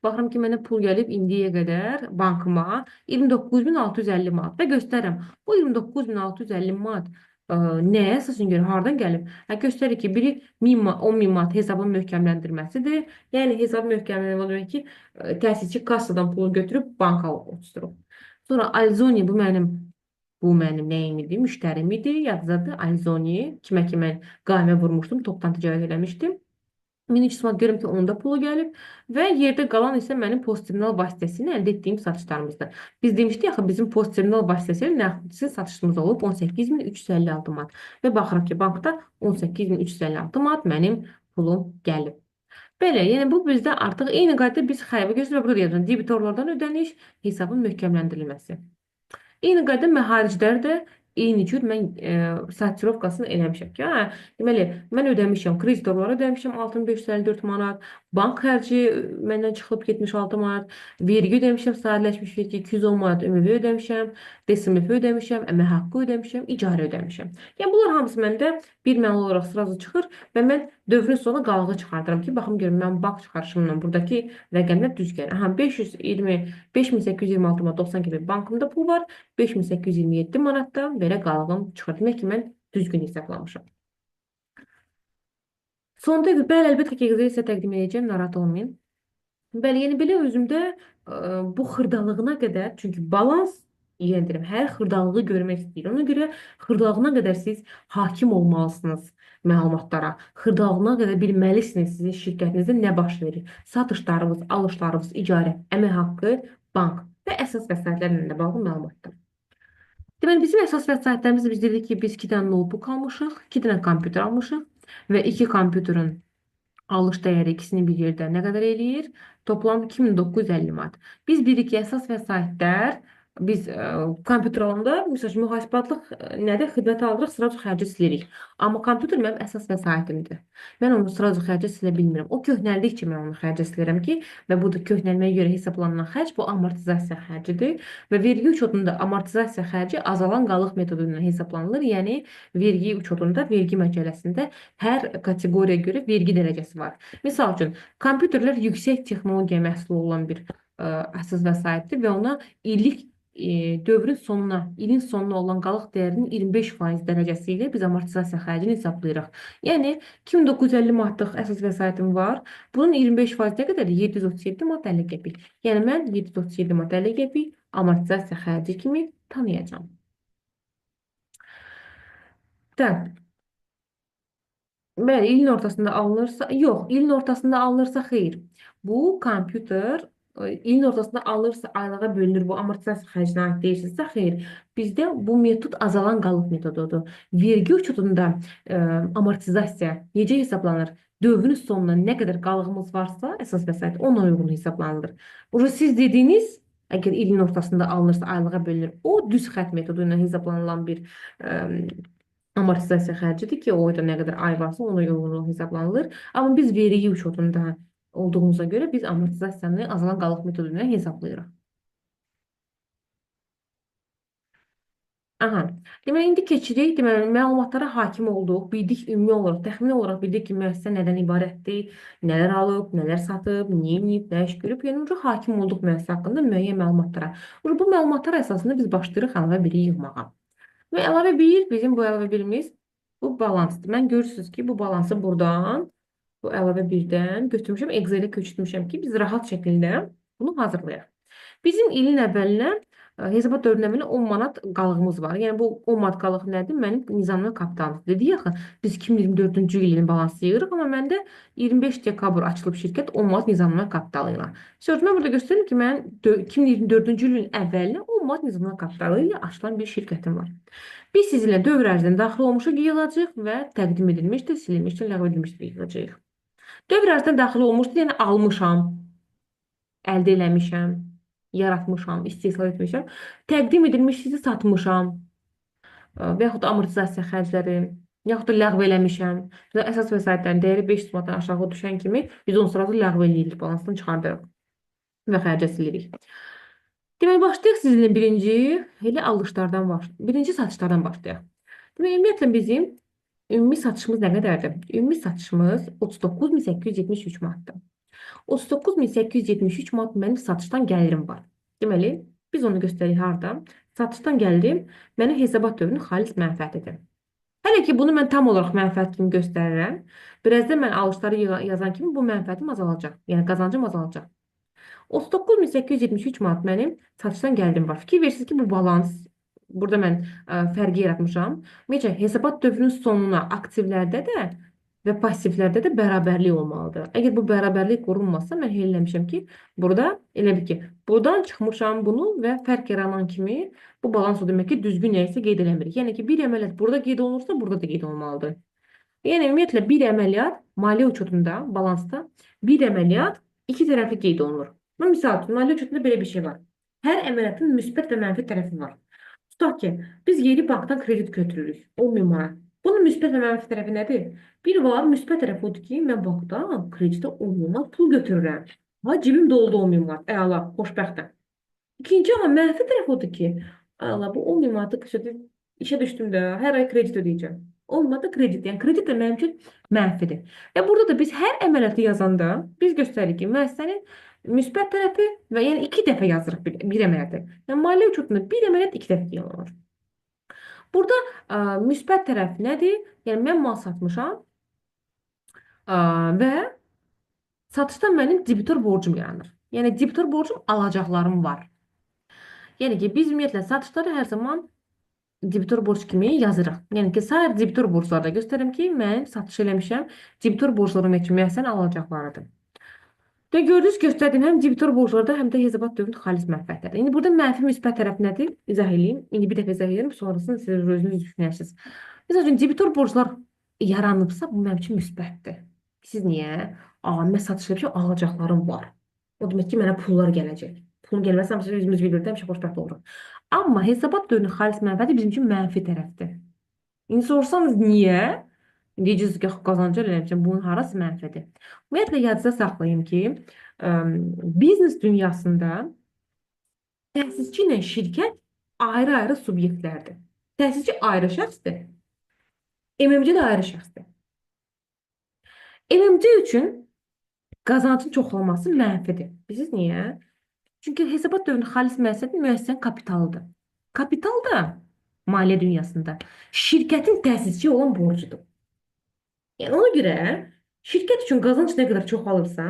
Baxıram ki, mənə pul gəlib indiyə qədər bankıma 29.650 manat və göstərirəm. Bu 29.650 manat nəyə əsasən görə hardan gəlib? Hə, göstərir ki, biri 10 min manat hesabın möhkəmləndirməsidir. Yəni hesabı möhkəmləndirmə demək ki, təsisçi kassadan pulu götürüb banka oturdurub. Sonra Alzoni bu mənim nəyim idi? Müştərim idi. Yadınızdadır. Alzoni kimə ki mən qaymə vurmuşdum, topdan ticarət eləmişdim. 1300 manat görürüm ki, onda pulu gəlib və yerdə qalan isə mənim post terminal vasitəsilə əldə etdiyim satışlarımızdır. Biz demişdik axı bizim post terminal vasitəsilə nəqdsiz satışımız olub 18.356 manat və baxırıq ki, bankda 18.356 manat mənim pulum gəlib. Belə, yəni bu bizdə artıq eyni qaydada biz xəyabə gözlə burada yazıram. Debitorlardan ödəniş, hesabın möhkəmləndirilməsi. Eyni qaydada məxariclər də eyni cür mən sortirovkasını eləmişəm ki, hə, deməli, mən ödəmişəm, kreditorlara ödəmişəm 6554 manat, bank xərci məndən çıxıb 76 manat, vergi ödəmişəm, sadələşmiş vergi 210 manat, ÜMV ödəmişəm, DSMF ödəmişəm, əmək haqqı ödəmişəm, icarə ödəmişəm. Yəni bunlar hamısı məndə bir mənalı olaraq sırası çıxır və mən dövrün sonuna qalığı çıxardıram ki, baxım görüm mən bank çıxarışımla buradakı rəqəmlər düz gəlir. Aha, 5826 manat 90 qəpik bankımda pul var. 5827 manatda belə qalığım çıxır. Demək ki, mən düzgün hesablamışam. Sonda, bəli, əlbəttə ki, Excel sizə təqdim edəcəyəm, narahat olmayın. Bəli, yəni belə özümdə bu xırdalığına qədər, çünki balans, yenə deyirəm, hər xırdalığı görmək istəyir. Ona görə xırdalığına qədər siz hakim olmalısınız məlumatlara. Xırdalığına qədər bilməlisiniz sizin şirkətinizdə nə baş verir. Satışlarınız, alışlarınız, icarə, əmək haqqı, bank və əsas vəsaitlərlə də bağlı məlumatlar. Deməli, bizim əsas vəsaitlərimiz biz dedik ki, biz 2 dənə notebook almışıq, 2 dənə kompüter almışıq və 2 kompüterin alış dəyəri ikisini bir yerdə nə qədər eləyir? Toplam 2950 manat. Biz bilirik ki, əsas vəsaitlər biz kompüter alanda, misal üçün, mühasibatlıq nədir? Xidmət alırıq, sıracu xərci silirik. Amma kompüter mənim əsas vəsaitimdir. Mən onu sıracu xərcə silə bilmirəm. O köhnəldikcə mən onu xərcə silirəm ki, və bu da köhnəlməyə görə hesaplanan xərc, bu amortizasiya xərcidir. Və vergi uçotunda amortizasiya xərci azalan qalıq metodu ilə hesablanılır. Yəni vergi uçotunda, vergi məcəlləsində hər kateqoriyaya görə vergi dərəcəsi var. Misal üçün, kompüterlər yüksək texnologiya məhsulu olan bir əsas vəsaitdir və ona illik dövrün sonuna, ilin sonuna olan qalıq dəyərinin 25% dərəcəsi ilə biz amortizasiya xərcini hesablayırıq. Yəni 2950 manatlıq əsas vəsaitim var. Bunun 25% nə qədərdir? 737 manat 50 qəpik. Yəni mən 737 manat 50 qəpik amortizasiya xərci kimi tanıyacağam. Tak. Bəli, ilin ortasında alınırsa, yox, ilin ortasında alınırsa xeyr. Bu kompüter ilin ortasında alınırsa aylığa bölünür. Bu amortizasiya xərcinə aid deyilsə, xeyr. Bizdə bu metod azalan qalıq metodudur. Vergi uçotunda amortizasiya necə hesablanır? Dövrün sonuna nə qədər qalığımız varsa, əsas vəsait ona uyğun hesablanılır. Burada siz dediyiniz, əgər ilin ortasında alınırsa aylığa bölünür. O düz xətt metodu ilə hesablanılan bir amortizasiya xərcidir ki, orada nə qədər ay varsa ona uyğun hesablanılır. Amma biz vergi uçotunda olduğumuza görə biz amortizasiyanı azalan qalıq metodu ilə hesablayırıq. Aha. Deməli, indi keçirik. Deməli, məlumatlara hakim olduq. Bildik ümumi olaraq, təxmini olaraq bildik ki, müəssisə nədən ibarətdir, nələr alıb, nələr satıb, nə edib, nə iş görüb. Yəni, ucu hakim olduq müəssisə haqqında müəyyən məlumatlara. Bu məlumatlar əsasında biz başlayırıq əlavə biri yığmağa. Və əlavə bir, bizim bu əlavə birimiz bu balansdır. Mən görürsünüz ki, bu balansı buradan, bu əlavə birdən götürmüşəm, Excel-ə köçürmüşəm ki, biz rahat şəkildə bunu hazırlayaq. Bizim ilin əvvəlinə hesabat dövrünün əvvəlinə 10 manat qalığımız var. Yəni bu 10 manat qalıq nədir? Mənim nizamlı kapitalım. Dedik axı, biz 2024-cü ilin balansı yığırıq, amma məndə 25 dekabr açılıb şirkət 10 manat nizamlı kapitalı ilə. Söz, mən burada göstərim ki, mənim 2024-cü ilin əvvəlinə 10 manat nizamlı kapitalı ilə açılan bir şirkətim var. Biz sizinlə dövr ərzində daxil olmuşuq yığacağıq və təqdim edilmişdir, silinmişdir, ləğv edilmişdir yığacağıq. Dövr ərzində daxil olmuşdur, yəni almışam, əldə eləmişəm, yaratmışam, istehsal etmişəm. Təqdim edilmişdirsə satmışam və yaxud da amortizasiya xərcləri, yaxud da ləğv eləmişəm. Məsələn, əsas vəsaitlərin dəyəri 500 manatdan aşağı düşən kimi biz onu sırası ləğv eləyirik, balansdan çıxardırıq və xərcə silirik. Deməli, başlayaq sizinlə birinci, elə alışlardan başlayaq. Birinci satışlardan başlayaq. Deməli, ümumiyyətlə bizim ümumi satışımız nə qədərdir? Ümumi satışımız 39.873 manatdır. 39.873 manat mənim satışdan gəlirim var. Deməli, biz onu göstəririk harda? Satışdan gəlirim mənim hesabat dövrünün xalis mənfəətidir. Hələ ki, bunu mən tam olaraq mənfəət kimi göstərirəm. Birazdan mən alışları yazan kimi bu mənfəətim azalacaq. Yəni, qazancım azalacaq. 39.873 manat mənim satışdan gəlirim var. Fikir verirsiniz ki, bu balans, burada mən fərqi yaratmışam. Ümumiyyətcə, hesabat dövrünün sonuna aktivlərdə də və passivlərdə də bərabərlik olmalıdır. Əgər bu bərabərlik qorunmazsa, mən elə eləmişəm ki, burada elə bil ki, buradan çıxmışam bunu və fərq yaranan kimi bu balans o demək ki, düzgün nəyisə qeyd eləmirik. Yəni ki, bir əməliyyat burada qeyd olunursa, burada da qeyd olmalıdır. Yəni, ümumiyyətlə, bir əməliyyat maliyyə uçotunda, balansda bir əməliyyat iki tərəfli qeyd olunur. Misal üçün, maliyyə uçotunda belə bir şey var. Hər əməliyyatın müsbət və mənfi tərəfi var. Tutaq ki, biz yeri bankdan kredit götürürük, 10 min manat. Bunun müsbət və mənfi tərəfi nədir? Bir var, müsbət tərəfi odur ki, mən bankdan kreditə 10 min manat pul götürürəm. Ha, cibim doldu 10 min manat. Əla, xoşbəxtəm. İkinci, amma mənfi tərəfi odur ki, əla, bu 10 min manatı işə düşdüm də, hər ay kredit ödəyəcəm. 10 manat da kredit, yəni kredit də mənim üçün mənfidir. Və burada da biz hər əməliyyatı yazanda biz göstəririk ki, müəssisənin müsbət tərəfi və yəni iki dəfə yazırıq bir əməliyyatı. Yəni maliyyə uçotunda bir əməliyyat iki dəfə olunur. Burada müsbət tərəf nədir? Yəni mən mal satmışam və satışdan mənim debitor borcum yaranır. Yəni debitor borcum alacaqlarım var. Yəni ki, biz ümumiyyətlə satışları hər zaman debitor borc kimi yazırıq. Yəni ki, sair debitor borclarda göstərim ki, mən satış eləmişəm. Debitor borclarım üçün müəssisənin alacaqlarıdır. Və gördünüz, göstərdiyim həm debitor borclarda, həm də hesabat dövrünün xalis mənfəətləri. İndi burada mənfi müsbət tərəf nədir? İzah eləyim. İndi bir dəfə izah edirəm, sonrasını siz özünüz düşünərsiniz. Məsəl üçün, debitor borclar yaranıbsa, bu mənim üçün müsbətdir. Siz niyə? Aa, mən satış eləmişəm, alacaqlarım var. O demək ki, mənə pullar gələcək. Pulun gəlməsi hamısı özümüz bilirik, həmişə xoşbəxt oluruq. Amma hesabat dövrünün xalis mənfəəti bizim üçün mənfi tərəfdir. İndi sorsanız niyə? Deyəcəksiniz ki, qazancı eləmişəm, bunun harası mənfidir? Ümumiyyətlə, yadınızda saxlayın ki, biznes dünyasında təsisçi ilə şirkət ayrı-ayrı subyektlərdir. Təsisçi ayrı şəxsdir, MMC də ayrı şəxsdir. MMC üçün qazancın çoxalması mənfidir. Bilirsiniz niyə? Çünki hesabat dövrünün xalis mənfəəti müəssisənin kapitalıdır. Kapital da maliyyə dünyasında şirkətin təsisçiyə olan borcudur. Yəni ona görə şirkət üçün qazanc nə qədər çoxalırsa,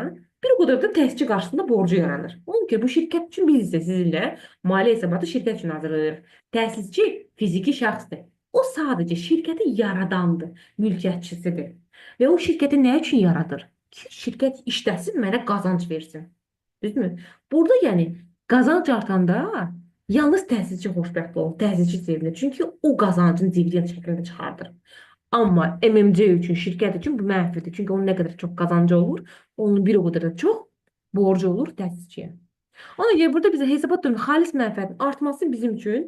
bir o qədər də təsisçi qarşısında borcu yaranır. Ona görə bu şirkət üçün biz isə sizinlə maliyyə hesabatı şirkət üçün hazırlayırıq. Təsisçi fiziki şəxsdir. O sadəcə şirkəti yaradandır, mülkiyyətçisidir. Və o şirkəti nə üçün yaradır? Ki, şirkət işləsin, mənə qazanc versin. Düzdürmü? Burada yəni qazanc artanda yalnız təsisçi xoşbəxt olur, təsisçi sevinir. Çünki o qazancın dividend şəklində çıxardır. Amma MMC üçün, şirkət üçün bu mənfidir. Çünki onun nə qədər çox qazancı olur, onun bir o qədər də çox borcu olur təsisçiyə. Ona görə burada bizə hesabat dövrünün xalis mənfəətinin artması bizim üçün,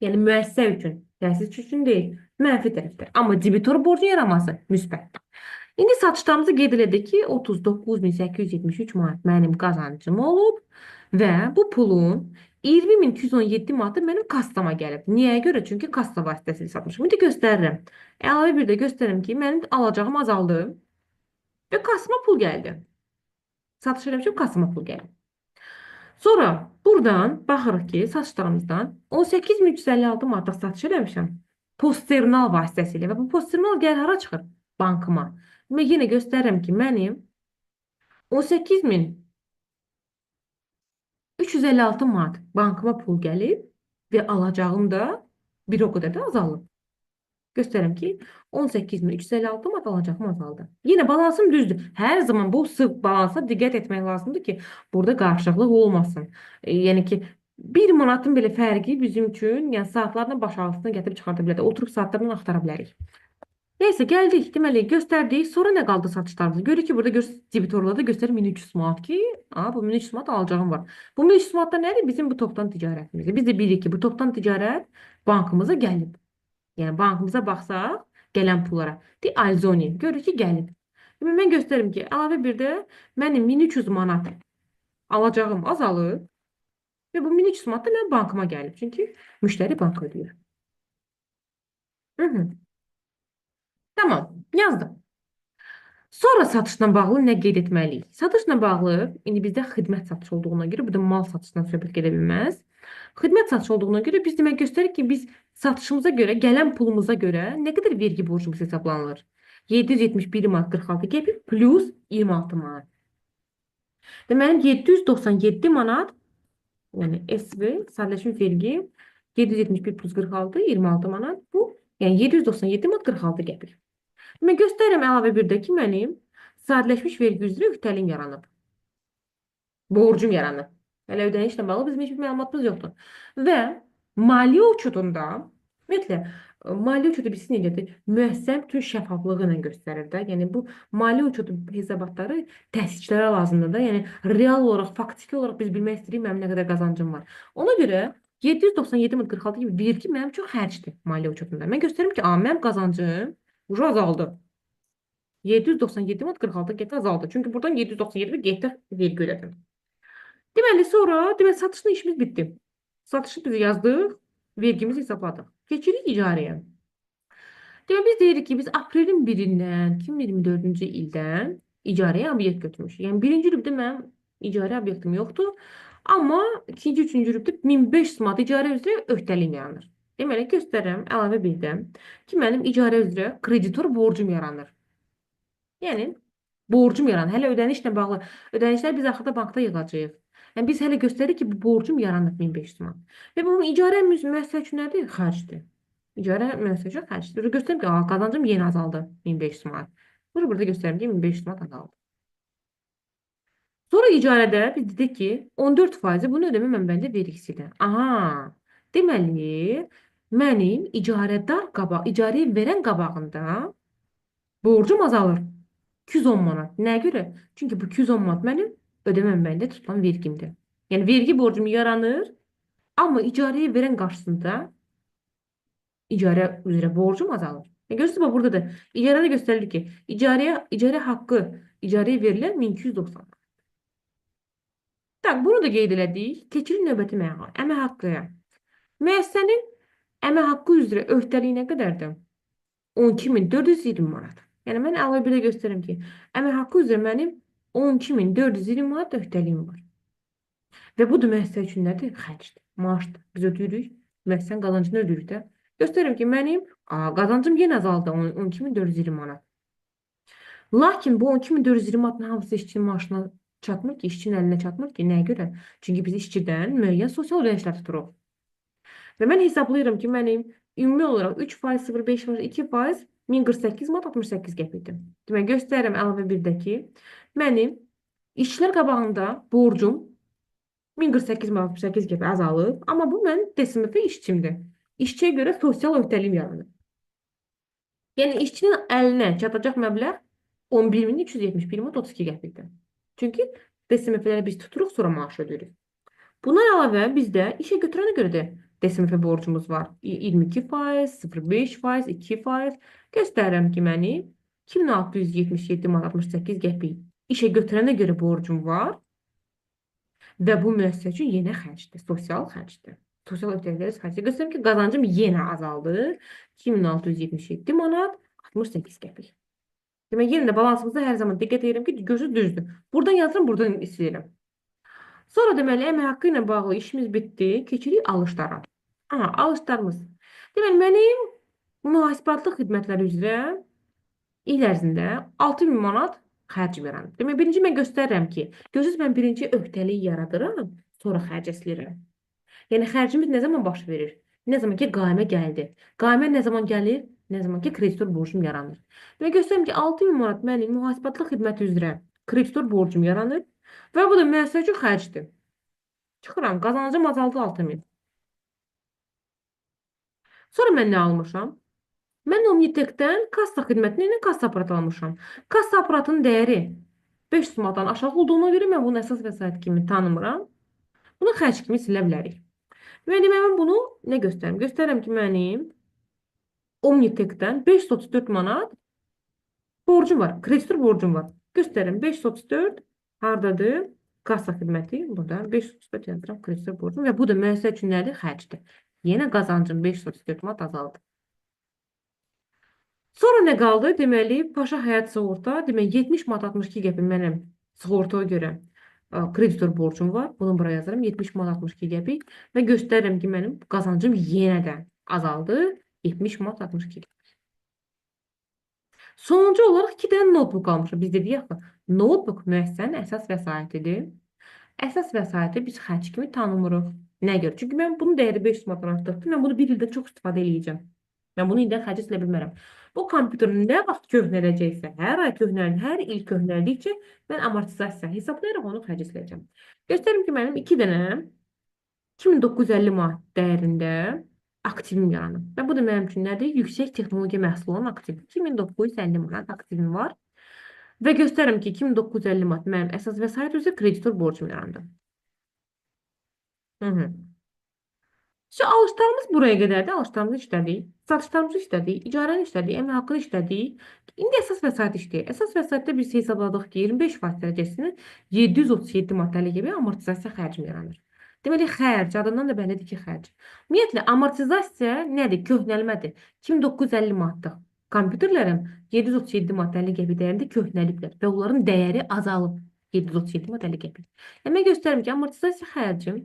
yəni müəssisə üçün, təsisçi üçün deyil, mənfi tərəfdir. Amma debitor borcun yaranması müsbətdir. İndi satışlarımızı qeyd elədik ki, 39.873 manat mənim qazancım olub Və bu pulun 20.217 manatı mənim kassama gəlib. Niyə görə? Çünki kassa vasitəsilə satmışım. İndi göstərirəm. Əlavə bir də göstərirəm ki, mənim alacağım azaldı və kassama pul gəldi. Satış eləmişim, kassama pul gəldi. Sonra buradan baxırıq ki, satışlarımızdan 18.356 manatlıq satış eləmişəm. Postterminal vasitəsilə və bu postterminal gəlir hara çıxır? Bankıma. Mən yenə göstərirəm ki, mənim 18.356 manat bankıma pul gəlib və alacağım da bir o qədər də azalıb. Göstərirəm ki, 18.356 manat alacağım azaldı. Yenə balansım düzdür. Hər zaman bu sıx balansa diqqət etmək lazımdır ki, burada qarışıqlıq olmasın. Yəni ki, 1 manatın belə fərqi bizim üçün, yəni saatlarla baş ağrısına gətirib çıxarda bilər. Oturub saatlarla axtara bilərik. Neyse, gəldik. Deməli, göstərdik. Sonra nə qaldı satışlarımız? Görürük ki, burada debitorlarda göstərir 1300 manat ki, bu 1300 manat alacağım var. Bu 1300 manat da nədir? Bizim bu topdan ticarətimizdir. Biz də bilirik ki, bu topdan ticarət bankımıza gəlib. Yəni, bankımıza baxsaq, gələn pullara. De, Alzoni. Görürük ki, gəlib. Demək, mən göstərim ki, əlavə bir də mənim 1300 manat alacağım azalıb və bu 1300 manat da mənim bankıma gəlib. Çünki müştəri banka ödəyir. Tamam, yazdım. Sonra satışla bağlı nə qeyd etməliyik? Satışla bağlı, indi bizdə xidmət satışı olduğuna görə, burada mal satışından söhbət gedə bilməz. Xidmət satışı olduğuna görə biz demək göstəririk ki, biz satışımıza görə, gələn pulumuza görə nə qədər vergi borcumuz hesablanılır? 771 manat 46 qəpik plus 26 manat. Deməli, 797 manat, yəni SV, sadələşmiş vergi, 771 plus 46, 26 manat, bu, yəni 797 manat 46 qəpik. Mən göstərirəm əlavə bir də ki, mənim sadələşmiş vergi üzrə öhdəlim yaranıb. Borcum yaranıb. Hələ ödənişlə bağlı bizim heç bir məlumatımız yoxdur. Və maliyyə uçudunda, ümumiyyətlə, maliyyə uçudu biz necədir? Müəssisənin bütün şəffaflığı ilə göstərir də. Yəni, bu maliyyə uçudu hesabatları təhsilçilərə lazımdır da. Yəni, real olaraq, faktiki olaraq biz bilmək istəyirik mənim nə qədər qazancım var. Ona görə 797 manat 46 kimi vergi mənim üçün xərcdir maliyyə uçudunda. Mən göstərim ki, mənim qazancım ucu azaldı. 797 manat 46 qəpik azaldı. Çünki buradan 797 qəpik vergi ödədim. Deməli, sonra satışla işimiz bitdi. Satışı biz yazdıq, vergimizi hesabladıq. Keçirik icarəyə. Deməli, biz deyirik ki, biz aprelin 1-dən, 2024-cü ildən icarəyə obyekt götürmüşük. Yəni, birinci rübdə mənim icarə obyektim yoxdur. Amma ikinci, üçüncü rübdə 1500 manat icarə üzrə öhdəlik yaranır. Deməli, göstərirəm əlavə birdə ki, mənim icarə üzrə kreditor borcum yaranır. Yəni, borcum yaranır. Hələ ödənişlə bağlı ödənişləri biz axırda bankda yığacağıq. Yəni, biz hələ göstəririk ki, bu borcum yaranır 1500 manat. Və bu icarə müəssisə üçün nədir? Xərcdir. İcarə müəssisə üçün xərcdir. Burada göstərim ki, qazancım yenə azaldı 1500 manat. Burada göstərim ki, 1500 manat azaldı. Sonra icarədə biz dedik ki, 14% bunu ödəmə mənbəlində vergisidir. Aha, deməli, mənim icarədar qabaq, icarəyə verən qabağında borcum azalır. 210 manat. Nəyə görə? Çünki bu 210 manat mənim ödəmə mənbəlində tutulan vergimdir. Yəni, vergi borcum yaranır, amma icarəyə verən qarşısında icarə üzrə borcum azalır. Yəni, görürsünüz, bax, burada da icarədə göstərilir ki, icarə haqqı icarəyə verilən 1290 manat. Tak, bunu da qeyd elədik. Keçirik növbəti əmək haqqıya. Müəssisənin əmək haqqı üzrə öhdəliyi nə qədərdir? 12.420 manat. Yəni, mən əlavə bir də göstərim ki, əmək haqqı üzrə mənim 12.420 manat öhdəliyim var. Və bu da müəssisə üçün nədir? Xərcdir, maaşdır. Biz ödəyirik, müəssisənin qazancını ödəyirik də. Göstərim ki, mənim qazancım yenə azaldı 12.420 manat. Lakin bu 12.420 manatın hamısı işçinin maaşına çatmır ki, işçinin əlinə çatmır ki, nəyə görə? Çünki biz işçidən müəyyən sosial ödənişlər tuturuq. Və mən hesablayıram ki, mənim ümumi olaraq 3%, 0,5%, 2% 1048 manat 68 qəpikdir. Demək, göstərirəm əlavə birdə ki, mənim işçilər qabağında borcum 1048 manat 68 qəpik azalıb, amma bu mənim DSMF işçimdir. İşçiyə görə sosial öhdəliyim yaranır. Yəni, işçinin əlinə çatacaq məbləğ 11.371 manat 32 qəpikdir. Çünki DSMF-ləri biz tuturuq, sonra maaş ödəyirik. Buna əlavə bizdə işə götürənə görə də DSMF borcumuz var. 22%, 0,5%, 2%. Göstərirəm ki, mənim 2677 manat 68 qəpik işə götürənə görə borcum var. Və bu müəssisə üçün yenə xərcdir, sosial xərcdir. Sosial öhdəlikləri xərcdir. Göstərirəm ki, qazancım yenə azaldı. 2677 manat 68 qəpik. Demək, yenə də balansımızda hər zaman diqqət edirəm ki, görürsünüz düzdür. Buradan yazıram, buradan silirəm. Sonra deməli, əmək haqqı ilə bağlı işimiz bitdi. Keçirik alışlara. Aha, alışlarımız. Deməli, mənim mühasibatlıq xidmətləri üzrə il ərzində 6000 manat xərcim yaranır. Demək, birinci mən göstərirəm ki, görürsünüz, mən birinci öhdəlik yaradıram, sonra xərc silirəm. Yəni, xərcimiz nə zaman baş verir? Nə zaman ki, qaimə gəldi. Qaimə nə zaman gəlir? Nə zaman ki, kreditor borcum yaranır. Və göstərirəm ki, 6000 manat mənim mühasibatlıq xidməti üzrə kreditor borcum yaranır və bu da müəssisə üçün xərcdir. Çıxıram, qazancım azaldı 6000. Sonra mən nə almışam? Mən Omnitekdən kassa xidmətini ilə kassa aparatı almışam. Kassa aparatının dəyəri 500 manatdan aşağı olduğuna görə mən bunu əsas vəsait kimi tanımıram. Bunu xərc kimi silə bilərik. Və demək, mən bunu nə göstərirəm? Göstərirəm ki, mənim Omnitekdən 534 manat borcum var. Kreditor borcum var. Göstərirəm 534 hardadır? Kassa xidməti burada 534 yazıram kreditor borcum və bu da müəssisə üçün nədir? Xərcdir. Yenə qazancım 534 manat azaldı. Sonra nə qaldı? Deməli, Paşa Həyat Sığorta, demək 70 manat 62 qəpik mənim sığortaya görə kreditor borcum var. Bunu bura yazıram. 70 manat 62 qəpik və göstərirəm ki, mənim qazancım yenə də azaldı. 70 manat 62 qəpik. Sonuncu olaraq 2 dənə notebook almışıq. Biz dedik axı, notebook müəssisənin əsas vəsaitidir. Əsas vəsaiti biz xərc kimi tanımırıq. Nəyə görə? Çünki mən bunun dəyəri 500 manatdan artıqdır. Mən bunu bir ildə çox istifadə eləyəcəm. Mən bunu ildən xərcə silə bilmərəm. Bu kompüter nə vaxt köhnələcəksə, hər ay köhnəlir, hər il köhnəldikcə mən amortizasiya hesablayaraq onu xərcə siləcəm. Göstərim ki, mənim 2 dənə 2950 manat dəyərində aktivim yaranıb. Və bu da mənim üçün nədir? Yüksək texnologiya məhsulu olan aktiv. 2950 manat aktivim var. Və göstərirəm ki, 2950 manat mənim əsas vəsait üzrə kreditor borcum yarandı. Şu alışlarımız buraya qədərdir. Alışlarımızı işlədik. Satışlarımızı işlədik. İcarəni işlədik. Əmək haqqını işlədik. İndi əsas vəsait işləyir. Əsas vəsaitdə biz hesabladıq ki, 25% dərəcəsinin 737 manat 50 qəpik amortizasiya xərcim yaranır. Deməli, xərc, adından da bəllidir ki, xərc. Ümumiyyətlə, amortizasiya nədir? Köhnəlmədir. 2950 manatlıq kompüterlərim 737 manat 50 qəpik dəyərində köhnəliblər və onların dəyəri azalıb 737 manat 50 qəpik. Yəni, mən göstərim ki, amortizasiya xərcim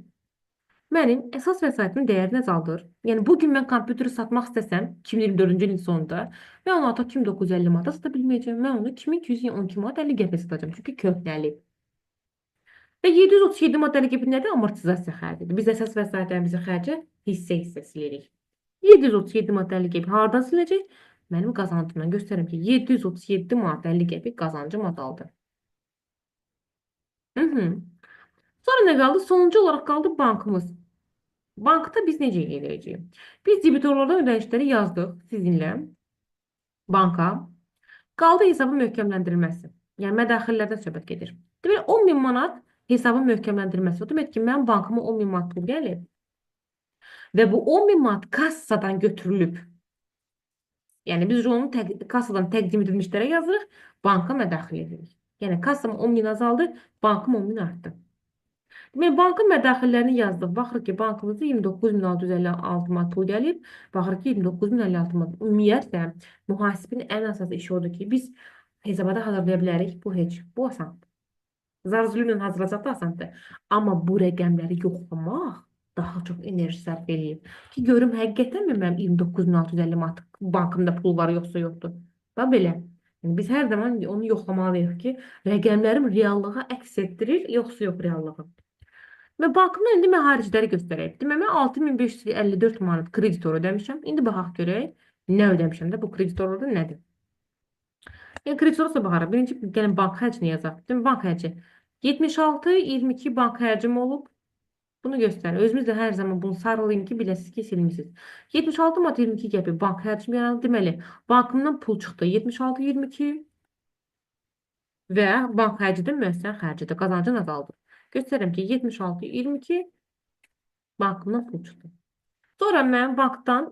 mənim əsas vəsaitimin dəyərini azaldır. Yəni, bugün mən kompüteri satmaq istəsəm 2024-cü ilin sonunda mən onu artıq 2950 manata sata bilməyəcəm. Mən onu 2212 manat 50 qəpiyə satacağam. Çünki köhnəlib. Və 737 manat 50 qəpik nədir? Amortizasiya xərcidir. Biz əsas vəsaitlərimizi xərcə hissə-hissə silirik. 737 manat 50 qəpik hardan silinəcək? Mənim qazancımdan göstərirəm ki, 737 manat 50 qəpik qazancım azaldı. Sonra nə qaldı? Sonuncu olaraq qaldı bankımız. Bankda biz necə eləyəcəyik? Biz debitorlardan ödənişləri yazdıq sizinlə banka. Qaldı hesabın möhkəmləndirilməsi. Yəni mədaxillərdən söhbət gedir. Deməli 10.000 manat hesabın möhkəmləndirilməsi. O demək ki, mənim bankıma 10.000 manat pul gəlib və bu 10.000 manat kassadan götürülüb. Yəni biz onu kassadan təqdim edilmişlərə yazırıq, banka mədaxil edirik. Yəni kassam 10.000 azaldı, bankım 10.000 artdı. Deməli, bankın mədaxillərini yazdıq. Baxırıq ki, bankımızda 29.656 manat pul gəlib. Baxırıq ki, 29.056 manat. Ümumiyyətlə, mühasibin ən əsas işi odur ki, biz hesabata hazırlaya bilərik. Bu heç, bu asandır. Zar zülmlə hazırlasaq da asandır. Amma bu rəqəmləri yoxlamaq daha çox enerji sərf eləyir. Ki, görüm, həqiqətənmi mənim 29.650 manat bankımda pul var, yoxsa yoxdur. Bax belə. Yəni, biz hər zaman onu yoxlamalıyıq ki, rəqəmlərim reallığa əks etdirir, yoxsa yox reallığı. Və bankımdan indi mən xaricləri göstərək. Demək, mən 6554 manat kreditor ödəmişəm. İndi baxaq görək, nə ödəmişəm də bu kreditorlarda nədir? Yəni, kreditora baxarıq. Birinci, gəlin bank xərcini yazaq. Demək, bank xərci 76,22 bank xərcim olub. Bunu göstərir. Özümüz də hər zaman bunu sarılayım ki, biləsiniz ki, silmişsiniz. 76 manat 22 qəpik bank xərcim yarandı. Deməli, bankımdan pul çıxdı. 76,22 və bank xərci də müəssisənin xərcidir. Qazancın azaldı. Göstərirəm ki, 76,22 bankımdan pul çıxdı. Sonra mən bankdan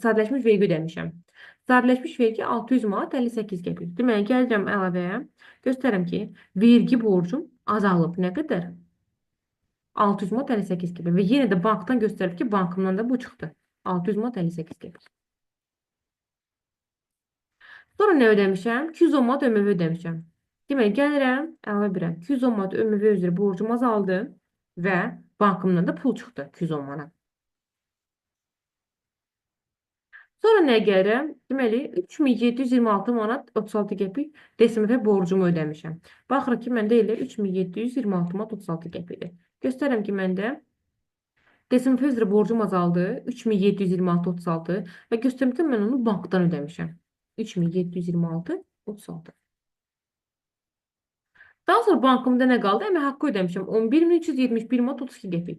sadələşmiş vergi ödəmişəm. Sadələşmiş vergi 600 manat 58 qəpik. Deməli, gəlirəm əlavəyə. Göstərirəm ki, vergi borcum azalıb. Nə qədər? 600 manat 58 qəpik və yenə də bankdan göstərib ki, bankımdan da bu çıxdı. 600 manat 58 qəpik. Sonra nə ödəmişəm? 210 manat ÖMV ödəmişəm. Deməli, gəlirəm, əlavə edirəm. 210 manat ÖMV üzrə borcum azaldı və bankımdan da pul çıxdı 210 manat. Sonra nə gəlirəm? Deməli, 3726 manat 36 qəpik DSMF borcumu ödəmişəm. Baxırıq ki, məndə elə 3726 manat 36 qəpikdir. Göstərirəm ki, məndə DSMF üzrə borcum azaldı 3726,36 və göstərirəm ki, mən onu bankdan ödəmişəm. 3726,36. Daha sonra bankımda nə qaldı? Əmək haqqı ödəmişəm. 11.371 manat 32 qəpik.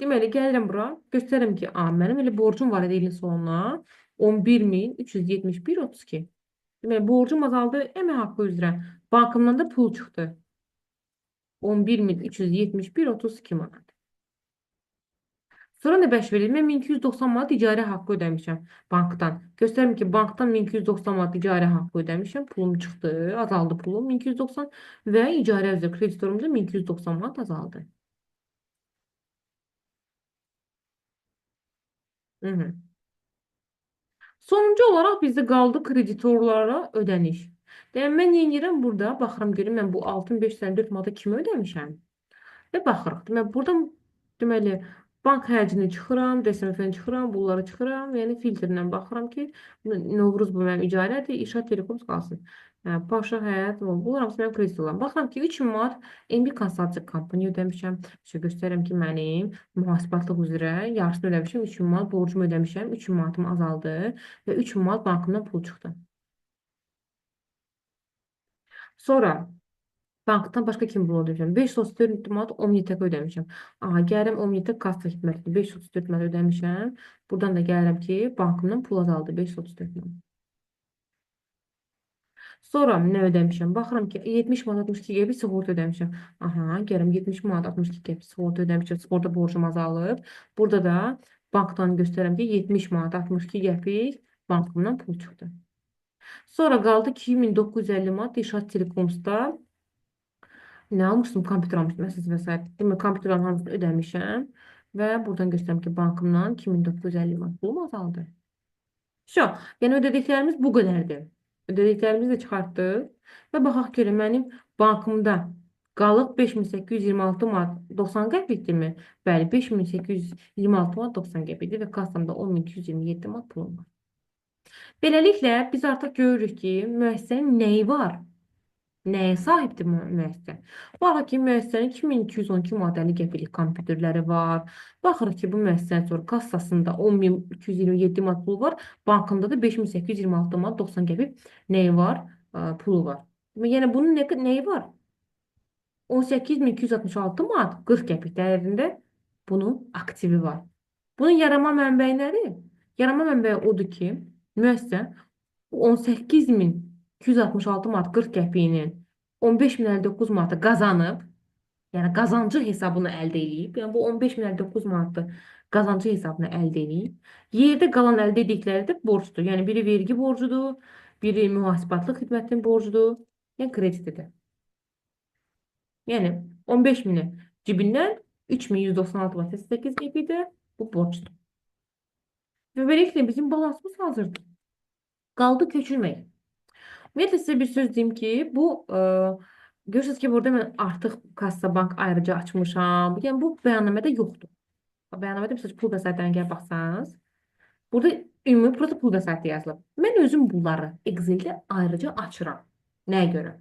Deməli, gəlirəm bura, göstərirəm ki, mənim elə borcum var idi ilin sonuna 11.371,32. Deməli, borcum azaldı əmək haqqı üzrə. Bankımdan da pul çıxdı. 11.371,32 manat. Sonra nə bəş verir? Mən 1290 manat icarə haqqı ödəmişəm bankdan. Göstərirəm ki, bankdan 1290 manat icarə haqqı ödəmişəm. Pulum çıxdı, azaldı pulum 1290 və icarə üzrə kreditorum da 1290 manat azaldı. Hı -hı. Sonuncu olaraq bizdə qaldı kreditorlara ödəniş. Demək, mən yenirəm burada, baxıram görüm, mən bu 6554 manatı kimə ödəmişəm? Və baxırıq. Demək, buradan deməli, bank xərcini çıxıram, DSMF-ni çıxıram, bunları çıxıram. Yəni, filtrlə baxıram ki, Novruz bu mənim icarədir, İrşad Telekom qalsın. Paşa Həyat, bunlar hamısı mənim kreditorlarım. Baxıram ki, 3000 manat MB Consulting Company ödəmişəm. İşte göstərirəm ki, mənim mühasibatlıq üzrə yarısını ödəmişəm, 3000 manat borcumu ödəmişəm, 3000 manatım azaldı və 3000 manat bankımdan pul çıxdı. Sonra bankdan başqa kim pul ödəmişəm? 534 manat Omnitech ödəmişəm. Aha, gəlirəm Omnitech kassa xidmətini 534 manat ödəmişəm. Buradan da gəlirəm ki, bankımdan pul azaldı 534 manat. Sonra nə ödəmişəm? Baxıram ki, 70 manat 62 qəpik sığorta ödəmişəm. Aha, gəlirəm 70 manat 62 qəpik sığorta ödəmişəm. Sığorta borcum azalıb. Burada da bankdan göstərirəm ki, 70 manat 62 qəpik bankımdan pul çıxdı. Sonra qaldı 2950 manat İrşad Telekomsda. Nə almışdım? Kompüter almışdım, əsas və sair. Demək, kompüterlərin hamısını ödəmişəm və buradan göstərirəm ki, bankımdan 2950 manat pulum azaldı. Şo, yəni ödədiklərimiz bu qədərdir. Ödədiklərimizi də çıxartdıq və baxaq görək, mənim bankımda qalıq 5826 manat 90 qəpikdirmi? Bəli, 5826 manat 90 qəpikdir və kassamda 10227 manat pulum var. Beləliklə, biz artıq görürük ki, müəssisənin nəyi var? Nəyə sahibdir müəssisə? Baxırıq ki, müəssisənin 2212 manat 50 qəpiklik kompüterləri var. Baxırıq ki, bu müəssisənin sonra kassasında 10227 manat pulu var. Bankında da 5826 manat 90 qəpik nəyi var? Pulu var. Yəni, bunun nəyi var? 18266 manat 40 qəpik dəyərində bunun aktivi var. Bunun yaranma mənbəyi nədir? Yaranma mənbəyi odur ki, müəssisə 18266 manat 40 qəpiyinin 15059 manatı qazanıb, yəni qazancı hesabını əldə eləyib. Yəni bu 15059 manatı qazancı hesabını əldə eləyib. Yerdə qalan əldə etdikləri də borcdur. Yəni biri vergi borcudur, biri mühasibatlıq xidmətinin borcudur, yəni kreditidir. Yəni 15000-i cibindən 3196 manat 8 qəpik də bu borcdur. Və beləliklə bizim balansımız hazırdır. Qaldı köçürmək. Ümumiyyətlə sizə bir söz deyim ki, bu görürsünüz ki, burada mən artıq kassa bank ayrıca açmışam. Yəni bu bəyannamədə yoxdur. Bəyannamədə məsələn pul vəsaitlərinə gəlib baxsanız, burada ümumi burada pul vəsaiti yazılıb. Mən özüm bunları Excel-də ayrıca açıram. Nəyə görə?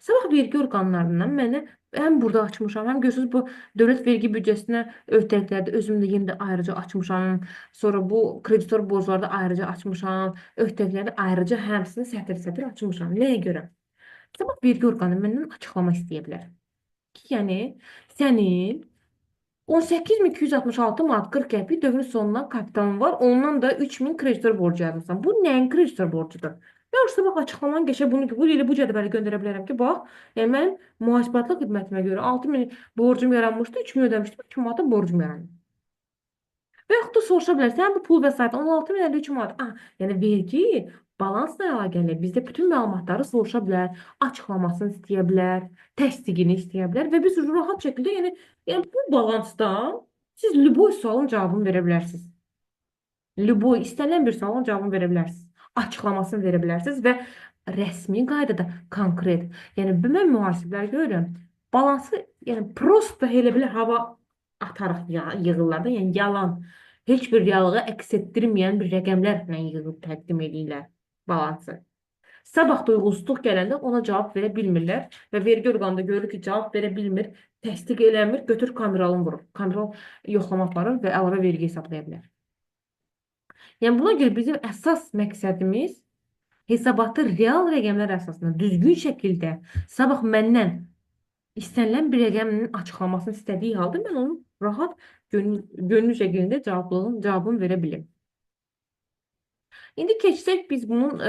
Sabah vergi orqanlarından mənə həm burada açmışam, həm görürsünüz bu dövlət vergi büdcəsinə öhdəliklərdə özüm də yenə də ayrıca açmışam. Sonra bu kreditor borclarda ayrıca açmışam. Öhdəliklərdə ayrıca həmsini sətir-sətir açmışam. Nəyə görə? Sabah vergi orqanı məndən açıqlama istəyə bilər. Ki, yəni sənin 18266 manat 40 qəpik dövrün sonuna kapitalın var. Ondan da 3000 kreditor borcu yazmısan. Bu nəyin kreditor borcudur? Ben sabah açıqlamanı geçə bunu bu elə bu cədvəli göndərə bilərəm ki, bax, yəni mənim mühasibatlıq xidmətimə görə 6000 borcum yaranmışdı, 3000 ödəmişdim, 2 manata borcum yarandı. Və yaxud da soruşa bilər, sən bu pul vəsaiti 16053 manat. Ah, yəni vergi Balansla əlaqəli bizdə bütün məlumatları soruşa bilər, açıqlamasını istəyə bilər, təsdiqini istəyə bilər və biz rahat şəkildə, yəni bu balansdan siz lüboy sualın cavabını verə bilərsiniz. Lüboy, istənilən bir sualın cavabını verə bilərsiniz. Açıqlamasını verə bilərsiniz və rəsmi qaydada konkret. Yəni, mən mühasiblər görürəm. Balansı, yəni prosta elə belə hava ataraq yığırlar da, yəni yalan, heç bir reallığı əks etdirməyən bir rəqəmlərlə yığıb təqdim edirlər balansı. Sabah da uyğunsuzluq gələndə ona cavab verə bilmirlər və vergi orqanında görür ki, cavab verə bilmir, təsdiq eləmir, götür kameralın vurur. Kameral yoxlama aparır və əlavə vergi hesablaya bilər. Yəni buna görə bizim əsas məqsədimiz hesabatı real rəqəmlər əsasında düzgün şəkildə sabah məndən istənilən bir rəqəmin açıqlamasını istədiyi halda mən onu rahat gönüllü şəkildə cavabını verə bilim. İndi keçsək biz bunun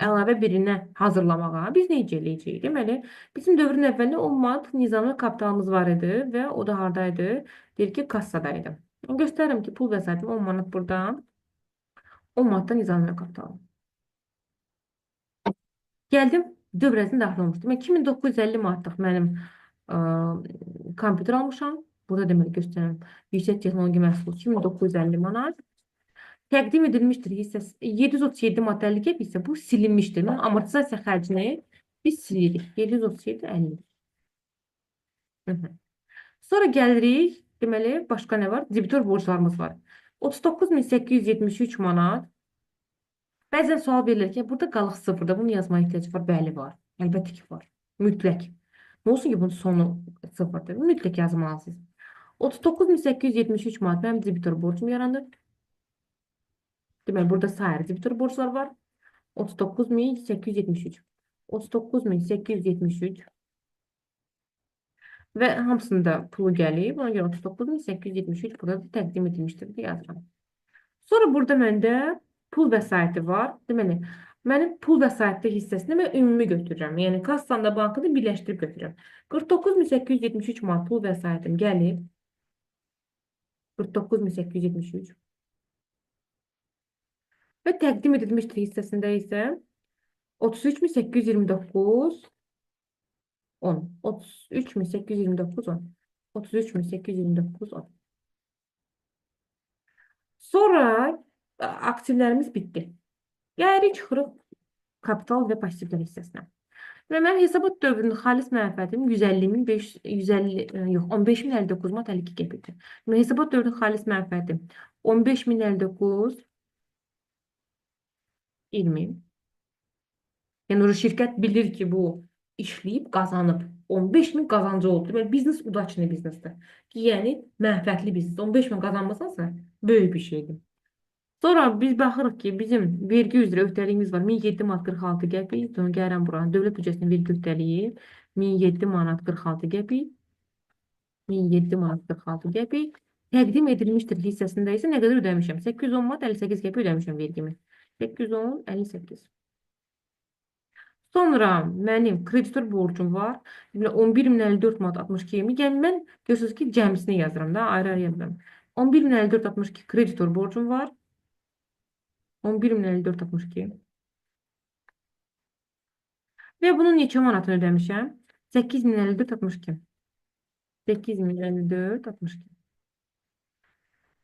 əlavə birinə hazırlamağa. Biz necə eləyəcəyik? Deməli, bizim dövrün əvvəlində 10 manat nizamlı kapitalımız var idi və o da haradaydı? Deyir ki, kassadaydı. Göstərirəm ki, pul vəsaitim 10 manat buradan, 10 manatda nizamlı kapitalım. Gəldim, dövr ərzində daxil olmuşdu. Demək, 2950 manatlıq mənim kompüter almışam. Burada deməli göstərirəm. Yüksək texnologiya məhsulu 2950 manat. Təqdim edilmişdir hissəsi 737 manat 50 qəpik isə bu silinmişdir. Yəni, amortizasiya xərcini biz silirik. 737,50. Sonra gəlirik, deməli, başqa nə var? Debitor borclarımız var. 39.873 manat. Bəzən sual verilir ki, burada qalıq sıfırda, bunu yazmaya ehtiyac var. Bəli, var. Əlbəttə ki, var. Mütləq. Nə olsun ki, bunun sonu sıfırdır. Mütləq yazmalısınız. 39.873 manat mənim debitor borcum yaranır. Deməli, burada sair debitor borclar var. 39.873. 39.873. Və hamısında pulu gəlib. Ona görə 39.873 burada da təqdim edilmişdir deyə yazıram. Sonra burada məndə pul vəsaiti var. Deməli, mənim pul vəsaiti hissəsini mən ümumi götürürəm. Yəni, kassanı da bankı da birləşdirib götürürəm. 49.873 manat pul vəsaitim gəlib. 49.873. Və təqdim edilmişdir hissəsində isə 33.829 10. 33.829 10. 33.829 10. Sonra aktivlərimiz bitdi. Gəlirik, çıxırıq kapital və passivlər hissəsinə. Və mənim hesabat dövrünün xalis mənfəətim 150.550, yox, 15.059 manat 52 qəpikdir. Deməli, hesabat dövrünün xalis mənfəətim 15.059 20. Yəni, orada şirkət bilir ki, bu işləyib, qazanıb. 15.000 qazancı oldu. Deməli, biznes udaçlı biznesdir. Ki, yəni, mənfəətli biznes. 15.000 qazanmasansa, böyük bir şeydir. Sonra biz baxırıq ki, bizim vergi üzrə öhdəliyimiz var. 1007 manat 46 qəpik. Sonra gəlirəm bura. Dövlət büdcəsinin vergi öhdəliyi 1007 manat 46 qəpik. 1007 manat 46 qəpik. Təqdim edilmişdir hissəsində isə nə qədər ödəmişəm? 810 manat 58 qəpik ödəmişəm vergimi. 810, 58. Sonra mənim kreditor borcum var. Deməli, 11.054 manat 62 20. Yəni, mən görürsünüz ki, cəmisini yazıram da, ayrı-ayrı yazıram. 11.054 62 kreditor borcum var. 11.054 62. Və bunun neçə manatını ödəmişəm? 8.054 62. 8.054 62.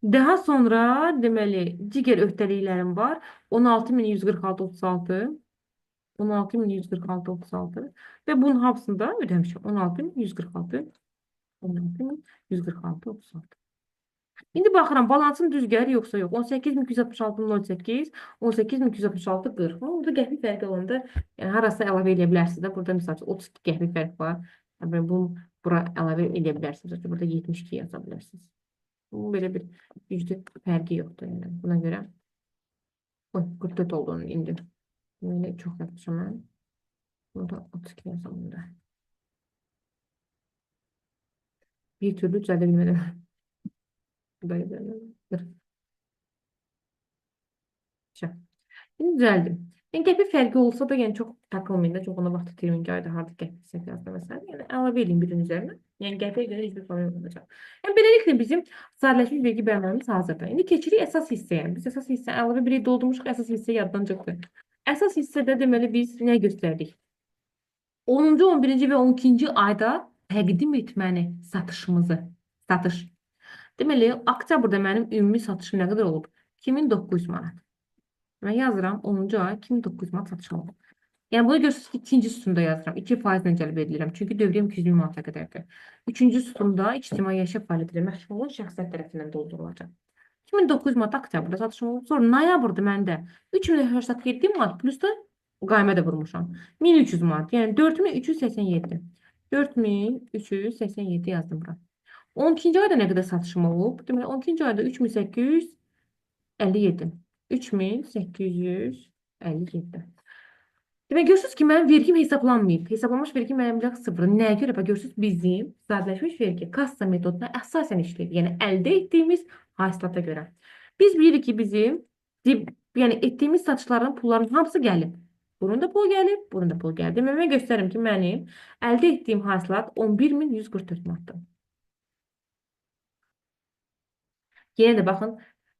Daha sonra, deməli, digər öhdəliklərim var. 16.146 36. 16.146 36. Və bunun hamısını da ödəmişəm. 16.146. 16.146 36. İndi baxıram, balansım düz gəlir yoxsa yox. 18.266 08, 18.266 40. Burada qəpik fərqi olanda, yəni harasa əlavə eləyə bilərsiniz də. Burada misal üçün 32 qəpik fərq var. Yəni, bunu bura əlavə eləyə bilərsiniz. Məsəl üçün, burada 72 yaza bilərsiniz. Bunun belə bir güclü fərqi yoxdur. Yəni, buna görə oy, 44 oldu onun indi. Belə çox yazmışam mən. Burada 32 yazalım da. Bir türlü düzəldə bilmədim. Böyle böyle. Dur. İndi düzəldim. Yəni qəpik fərqi olsa da, yəni çox takılmayın da, çox ona vaxt itirməyin ki, ayda harda qəpik səhv yazdım və s. Yəni əlavə eləyin birinin üzərinə. Yəni qəpiyə görə heç bir problem olmayacaq. Yəni beləliklə bizim sadələşmiş vergi bəyannaməmiz hazırdır. İndi keçirik əsas hissəyə. Biz əsas hissə əlavə biri doldurmuşuq, əsas hissə yaddan çıxdı. Əsas hissədə deməli biz nə göstərdik? 10-cu, 11-ci və 12-ci ayda təqdim etməni, satışımızı, satış. Deməli, oktyabrda mənim ümumi satışım nə qədər olub? 2900 manat. Mən yazıram 10-cu ay 2900 manat satışım olub. Yəni bunu görürsünüz ki, ikinci sütunda yazıram. 2% cəlb edirəm. Çünki dövriyyəm 200 min manata qədərdir. Üçüncü sütunda ictimai yaşa fəaliyyəti ilə məşğul olan şəxslər tərəfindən doldurulacaq. 2900 manat oktyabrda satışım olub. Sonra noyabrda məndə 3087 manat plus da qaymə də vurmuşam. 1300 manat. Yəni 4387. 4387 yazdım bura. 12-ci ayda nə qədər satışım olub? Deməli 12-ci ayda 3857. 3857. Demək görürsünüz ki, mənim vergim hesablanmayıb. Hesablanmış vergi mənim məbləğ sıfır. Nəyə görə? Bax görürsünüz, bizim sadələşmiş vergi kassa metoduna əsasən işləyir. Yəni əldə etdiyimiz hasilata görə. Biz bilirik ki, bizim yəni etdiyimiz satışların pulların hamısı gəlib. Bunun da pul gəlib, bunun da pul gəlib. Demək mən göstərim ki, mənim əldə etdiyim hasilat 11.144 manatdır. Yenə də baxın,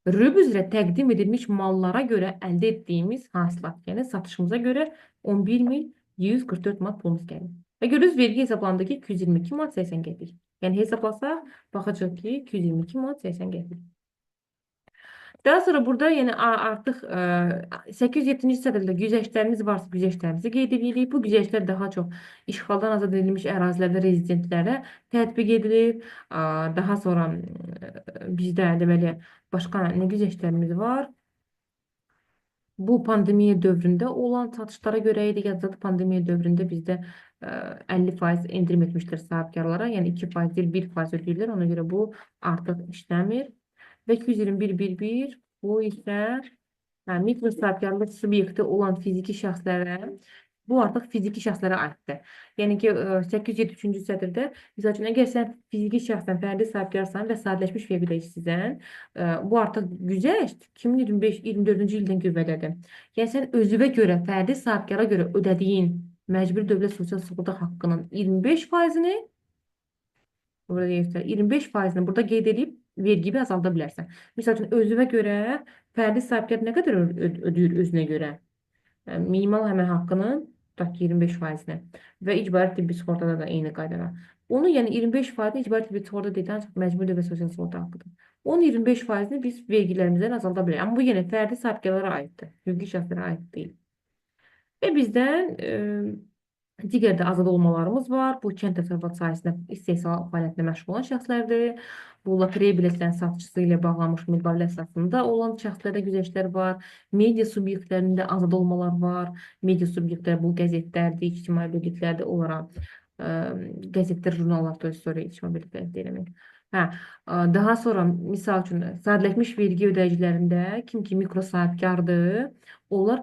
rüb üzrə təqdim edilmiş mallara görə əldə etdiyimiz hasilat, yəni satışımıza görə 11.144 manat pulumuz gəlir. Və görürüz, vergi hesablandı ki, 222 manat 80 qəpik. Yəni hesablasaq, baxacaq ki, 222 manat 80 qəpik. Daha sonra burada yəni artıq 807-ci sədrdə güzəştlərimiz varsa güzəştlərimizi qeyd edirik. Bu güzəştlər daha çox işğaldan azad edilmiş ərazilərdə rezidentlərə tətbiq edilir. Daha sonra bizdə deməli başqa nə güzəştlərimiz var? Bu pandemiya dövründə olan satışlara görə idi. Yaddadır, pandemiya dövründə bizdə 50% endirim etmişlər sahibkarlara. Yəni 2% deyil, 1% ödəyirlər. Ona görə bu artıq işləmir. Və 221.1.1 bu isə mikro sahibkarlıq subyekti olan fiziki şəxslərə, bu artıq fiziki şəxslərə aiddir. Yəni ki, 873-cü sətirdə, misal üçün, əgər sən fiziki şəxssən, fərdi sahibkarsan və sadələşmiş vergi ödəyicisisən, bu artıq güzəşt 2025-24-cü ildən qüvvədədir. Yəni sən özünə görə, fərdi sahibkara görə ödədiyin məcburi dövlət sosial sığorta haqqının 25%-ni burada deyirsə, 25%-ni burada qeyd edib vergini azalda bilərsən. Misal üçün, özünə görə fərdi sahibkar nə qədər ödəyir özünə görə? Minimal həmən haqqının tutaq ki, 25%-ni və icbari tibbi sığortada da eyni qaydada. Onu, yəni 25%-ni icbari tibbi sığorta deyilən ancaq məcburi dövlət sosial sığorta haqqıdır. Onun 25%-ni biz vergilərimizdən azalda bilərik. Amma bu yenə fərdi sahibkarlara aiddir. Hüquqi şəxslərə aid deyil. Və bizdən digər də azad olmalarımız var. Bu kənd təsərrüfat sahəsində istehsal fəaliyyətinə məşğul olan şəxslərdir. Bu lotereya biletlərinin satıcısı ilə bağlanmış müqavilə əsasında olan şəxslərdə güzəştlər var. Media subyektlərində azad olmalar var. Media subyektləri bu qəzetlərdir, ictimai birliklərdir, onlara qəzetlər, jurnallar, sorry, ictimai birliklər deyirəm. Hə, daha sonra misal üçün sadələşmiş vergi ödəyicilərində kim ki mikro sahibkardır, onlar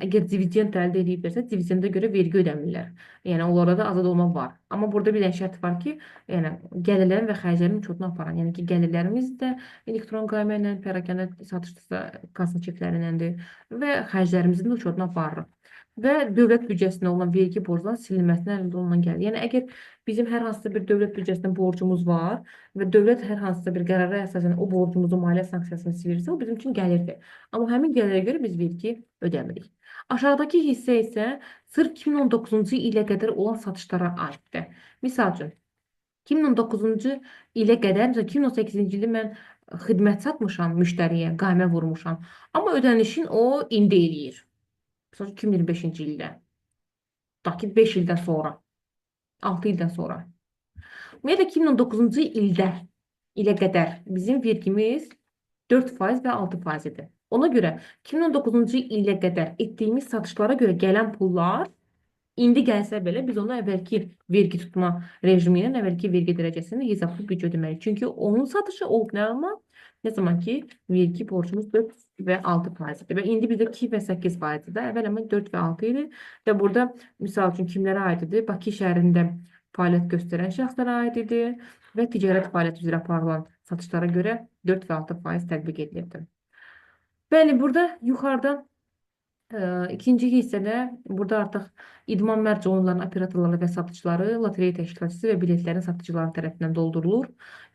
əgər dividend əldə ediblərsə, dividendə görə vergi ödəmirlər. Yəni onlarda da azad olma var. Amma burada bir dənə şərt var ki, yəni gəlirlərin və xərclərin uçotunu aparan. Yəni ki, gəlirlərimiz də elektron qaymə ilə, pərakəndə satışdırsa kassa çekləri iləndir və xərclərimizin də uçotunu aparırıq. Və dövlət büdcəsinə olan vergi borcunun silinməsinə əldə olunan gəlir. Yəni əgər bizim hər hansısa bir dövlət büdcəsinə borcumuz var və dövlət hər hansısa bir qərara əsasən o borcumuzun maliyyə sanksiyasını silirsə, o bizim üçün gəlirdir. Amma həmin gəlirə görə biz vergi ödəmirik. Aşağıdakı hissə isə sırf 2019-cu ilə qədər olan satışlara aiddir. Misal üçün, 2019-cu ilə qədər, məsələn, 2018-ci ildə mən xidmət satmışam müştəriyə, qaymə vurmuşam. Amma ödənişin o indi eləyir. Məsəl üçün, 2025-ci ildə. Tutaq ki, 5 ildən sonra, 6 ildən sonra. Ümumiyyətlə, 2019-cu ildə ilə qədər bizim vergimiz 4% və 6% idi. Ona görə 2019-cu ilə qədər etdiyimiz satışlara görə gələn pullar indi gəlsə belə biz onu əvvəlki vergi tutma rejimi ilə, əvvəlki vergi dərəcəsini hesablayıb güc ödəməliyik. Çünki onun satışı olub nə zaman? Nə zaman ki, vergi borcumuz 4 və 6% idi. Və indi bizdə 2 və 8% idi. Əvvəl amma 4 və 6 idi. Və burada misal üçün kimlərə aid idi? Bakı şəhərində fəaliyyət göstərən şəxslərə aid idi və ticarət fəaliyyəti üzrə aparılan satışlara görə 4 və 6% tətbiq edilirdi. Bəli, burada yuxarıda İkinci hissədə burada artıq idman mərc oyunlarının operatorları və satıcıları, lotereya təşkilatçısı və biletlərin satıcıları tərəfindən doldurulur.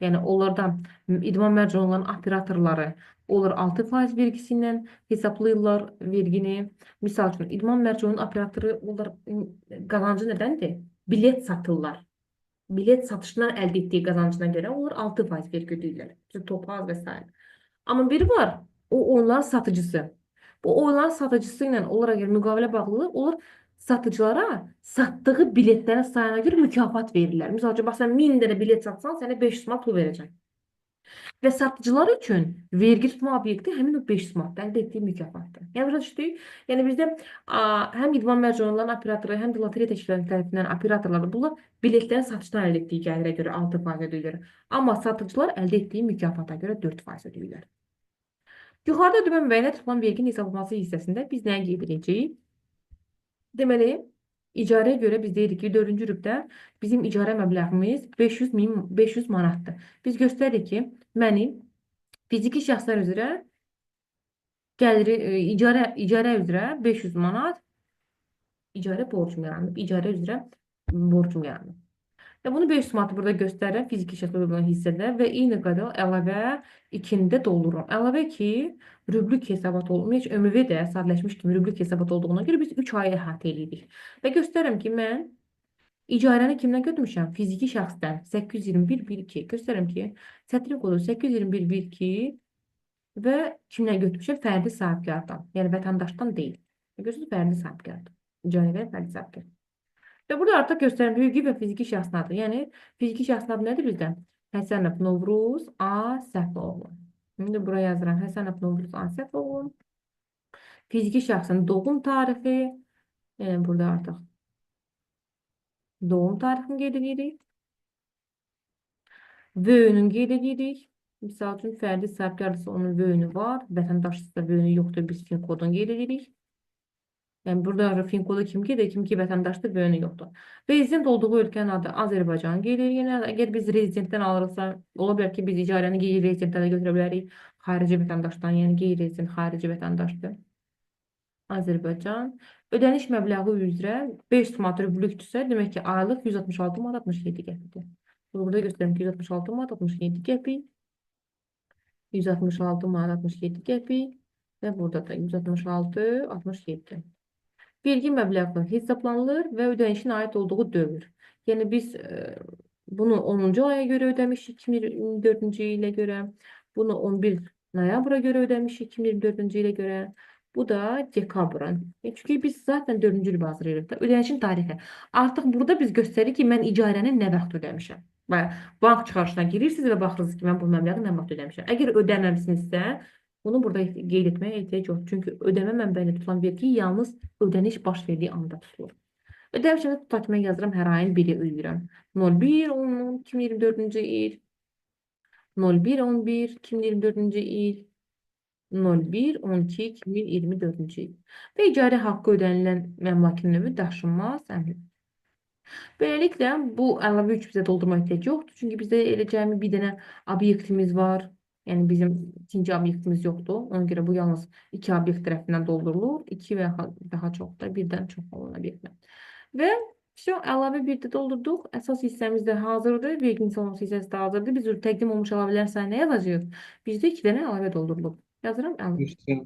Yəni onlarda idman mərc oyunlarının operatorları onlar 6% vergisi ilə hesablayırlar vergini. Misal üçün idman mərc oyunun operatoru onlar qazancı nədəndir? Bilet satırlar. Bilet satışından əldə etdiyi qazancına görə onlar 6% vergi ödəyirlər. Topaz və s. Amma biri var, o oyunların satıcısı. Bu oyunların satıcısı ilə onlar əgər müqavilə bağlılır, onlar satıcılara satdığı biletlərin sayına görə mükafat verirlər. Misal üçün, bax sən 1000 dənə bilet satsan, sənə 500 manat pul verəcək. Və satıcılar üçün vergi tutma obyekti həmin o 500 manatdan əldə etdiyi mükafatdır. Yəni başa düşdük? Yəni bizdə həm idman mərc oyunlarının operatoru, həm də lotereya təşkilatı tərəfindən operatorlar bunlar biletlərin satışdan əldə etdiyi gəlirə görə 6% ödəyirlər. Amma satıcılar əldə etdiyi mükafata görə 4% ödəyirlər. Yuxarıda ödəmə mənbəyinə tutulan verginin hesablanması hissəsində biz nəyi qeyd edəcəyik? Deməli, icarəyə görə biz deyirik ki, 4-cü rübdə bizim icarə məbləğimiz 500 manatdır. Biz göstəririk ki, mənim fiziki şəxslər üzrə gəliri icarə üzrə 500 manat icarə borcum yaranıb, icarə üzrə borcum yaranıb. Və bunu 500 manatı burada göstərirəm fiziki şəxslər olan hissədə və eyni qədər əlavə 2-ni də doldururam. Əlavə 2 rüblük hesabat oldu. Ümumiyyətlə ÖMV də sadələşmiş kimi rüblük hesabat olduğuna görə biz 3 ayı əhatə eləyirik. Və göstərirəm ki, mən icarəni kimdən götürmüşəm? Fiziki şəxsdən 821.12. Göstərirəm ki, sətrin kodu 821.12 və kimdən götürmüşəm? Fərdi sahibkardan. Yəni vətəndaşdan deyil. Görürsünüz, fərdi sahibkardan. İcarə verən fərdi sahibkar. Və burada artıq göstərirəm hüquqi və fiziki şəxsin adı. Yəni fiziki şəxsin adı nədir bizdə? Həsənov Novruz A. Səfioğlu. İndi buraya yazıram Həsənov Novruz A. Səfioğlu. Fiziki şəxsin doğum tarixi. Yəni burada artıq doğum tarixini qeyd edirik. Vöyünün qeyd edirik. Misal üçün fərdi sahibkardırsa onun vöyünü var. Vətəndaşdırsa vöyünü yoxdur. Biz fin kodunu qeyd edirik. Yəni burada fin kodu kim qeyd edir? Kim ki vətəndaşdır, vöyünü yoxdur. Rezident olduğu ölkənin adı Azərbaycan qeyd edirik. Yəni əgər biz rezidentdən alırıqsa, ola bilər ki, biz icarəni qeyri-rezidentdən də götürə bilərik. Xarici vətəndaşdan, yəni qeyri-rezident xarici vətəndaşdır. Azərbaycan. Ödəniş məbləği üzrə 500 manat rüblükdürsə, demək ki, aylıq 166 manat 67 qəpikdir. Burada göstərirəm ki, 166 manat 67 qəpik. 166 manat 67 qəpik və burada da 166 67. Vergi məbləği hesablanılır və ödənişin aid olduğu dövr. Yəni biz bunu 10-cu aya görə ödəmişik 2024-cü ilə görə. Bunu 11 noyabra görə ödəmişik 2024-cü ilə görə. Bu da dekabrın. Çünki biz zaten 4-cü il hazırlayırıq da. Ödənişin tarixi. Artıq burada biz göstəririk ki, mən icarəni nə vaxt ödəmişəm. Bank çıxarışına girirsiniz və baxırsınız ki, mən bu məbləği nə vaxt ödəmişəm. Əgər ödəməmisinizsə, bunu burada qeyd etməyə ehtiyac yoxdur. Çünki ödəmə mənbəyində tutulan vergi yalnız ödəniş baş verdiyi anda tutulur. Ödənişini tutaq ki, mən yazıram hər ayın 1-i ödəyirəm. 01 10 2024-cü il 01 11 2024-cü il 01 12 2024-cü il. Və icarə haqqı ödənilən əmlakın növü daşınmaz əmlak. Beləliklə bu əlavə yük bizə doldurma ehtiyac yoxdur. Çünki bizdə elə cəmi bir dənə obyektimiz var. Yəni bizim ikinci obyektimiz yoxdur. Ona görə bu yalnız iki obyekt tərəfindən doldurulur. İki və daha çox da birdən çox olan obyektlər. Və vəsə, əlavə bir də doldurduq. Əsas hissəmiz də hazırdır. Verginin olması hissəsi də hazırdır. Biz təqdim olmuş əlavələr sayı nə yazacağıq? Bizdə iki dənə əlavə doldurulub. Yazıram əlavə. Bir şey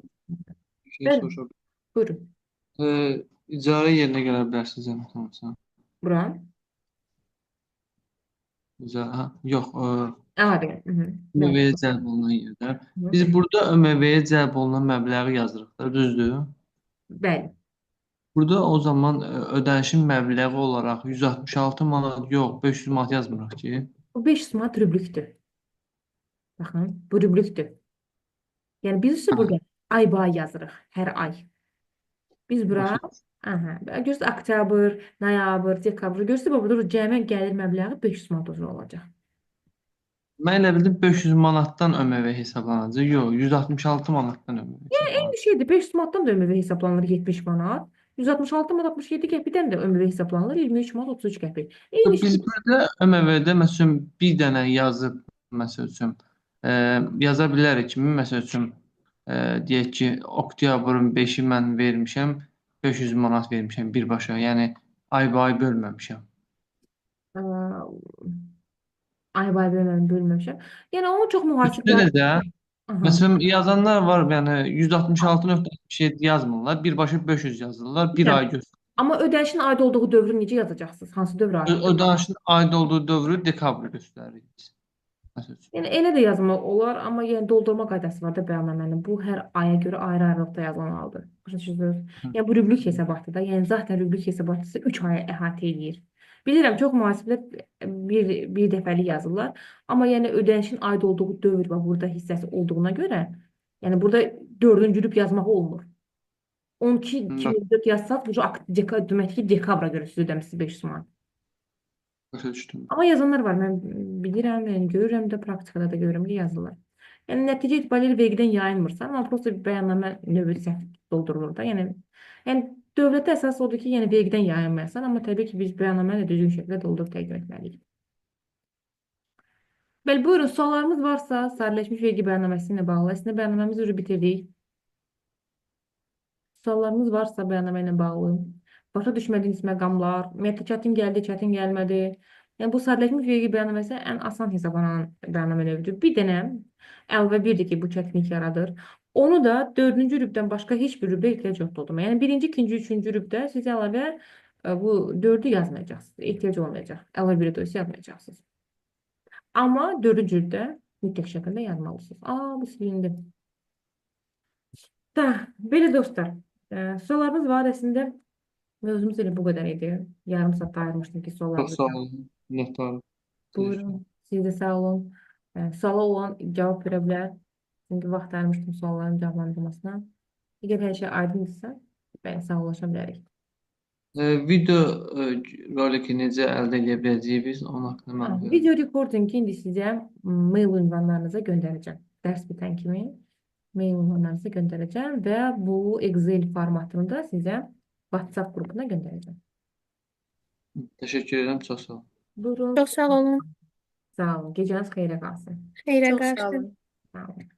Bəli, soruşa buyurun. İcarə yerinə gələ bilərsiniz zəhmət olmasa. Bura. İcarə, ha, yox, Əlavə. Bəli. ÖMV-yə cəlb olunan yerdə. Hı. Biz burada ÖMV-yə cəlb olunan məbləği yazırıq da, düzdür? Bəli. Burada o zaman ödənişin məbləği olaraq 166 manat yox, 500 manat yazmırıq ki. Bu 500 manat rüblükdür. Baxın, bu rüblükdür. Yəni biz isə burada aybaay yazırıq, hər ay. Biz bura, aha, görürsünüz oktyabr, noyabr, dekabr, görürsünüz burada cəmi gəlir məbləği 500 manat olacaq. Mən elə bildim 500 manatdan ÖMV hesablanacaq. Yox, 166 manatdan ÖMV hesablanacaq. Eyni şeydir, 500 manatdan da ÖMV hesablanır 70 manat. 166 manat 67 qəpikdən də ÖMV hesablanılır 23 manat 33 qəpik. Eyni Biz şey. burada ÖMV-də məsələn bir dənə yazıb məsəl üçün yaza bilərik ki, məsəl üçün Deyək ki, oktyabrın 5-i mən vermişəm, 500 manat vermişəm birbaşa. Yəni aybaay bölməmişəm. Ay bölməmişəm. Yəni onu çox Üçdə mühasiblər. necə? Aha. Məsələn, yazanlar var, yəni 166.67 yazmırlar, birbaşa 500 yazırlar, bir Bilirəm. ay göstərir. Amma ödənişin aid olduğu dövrü necə yazacaqsınız? Hansı dövrə aiddir? Ödənişin aid olduğu dövrü dekabr göstəririk biz. Məsəl üçün. Yəni elə də yazmaq olar, amma yəni doldurma qaydası var da bəyannamənin. Bu hər aya görə ayrı-ayrılıqda yazılmalıdır. Başa düşürsünüz? Yəni bu rubrik hesabatıdır da. Yəni zaten rubrik hesabatçısı 3 aya əhatə eləyir. Bilirəm çox mühasiblər bir dəfəlik yazırlar, amma yəni ödənişin aid olduğu dövr və burada hissəsi olduğuna görə, yəni burada dördüncü rüb yazmaq olmur. 12 2024 yazsaq, bu demək ki, dekabra görə siz ödəmisiniz 500 manat. Başa düşdüm. Amma yazanlar var, mən bilirəm, yəni görürəm də, praktikada da görürəm ki, yazırlar. Yəni nəticə itibarilə vergidən yayınmırsan, amma prosta bir bəyannamə növü səhv doldurulur da. Yəni dövlətə əsas odur ki, yəni vergidən yayınmayasan, amma təbii ki, biz bəyannaməni də düzgün şəkildə doldurub təqdim etməliyik. Bəli, buyurun, suallarımız varsa sadələşmiş vergi bəyannaməsi ilə bağlı. Əslində bəyannaməmizi ucu bitirdik. Suallarınız varsa bəyannamə ilə bağlı, başa düşmədiyiniz məqamlar, ümumiyyətlə çətin gəldi, çətin gəlmədi. Yəni bu sadələşmiş vergi bəyannaməsi ən asan hesablanan bəyannamə növüdür. Bir dənə əlavə birdir ki, bu çətinlik yaradır. Onu da dördüncü rübdən başqa heç bir rübə ehtiyac yoxdur. Yəni birinci, ikinci, üçüncü rübdə siz əlavə bu dördü yazmayacaqsınız. Ehtiyac olmayacaq. Əlavə biri də yazmayacaqsınız. Amma dördüncü rübdə mütləq şəkildə yazmalısınız. Aa, bu silindi. Da, belə dostlar, suallarınız var əslində. Mövzumuz elə bu qədər idi. Yarım saat ayırmışdım ki, Çox suallarınızı sağ olun. Minnətdarım. Buyurun, siz də sağ olun. Suala olan cavab verə bilər. Çünki vaxt ayırmışdım sualların cavablandırmasına. Əgər hər şey aydındırsa, bəli, sağollaşa bilərik. Video roliki necə əldə edə biləcəyik biz, onun haqqında məlumat verin. Video recordingi indi sizə mail ünvanlarınıza göndərəcəm. Dərs bitən kimi mail ünvanlarınıza göndərəcəm və bu Excel formatını da sizə WhatsApp qrupuna göndərəcəm. Təşəkkür edirəm, çox sağ olun. Buyurun. Çox sağ olun. Sağ olun. Gecəniz xeyrə qalsın. Xeyrə Çox sağ qarşı. olun. Sağ olun.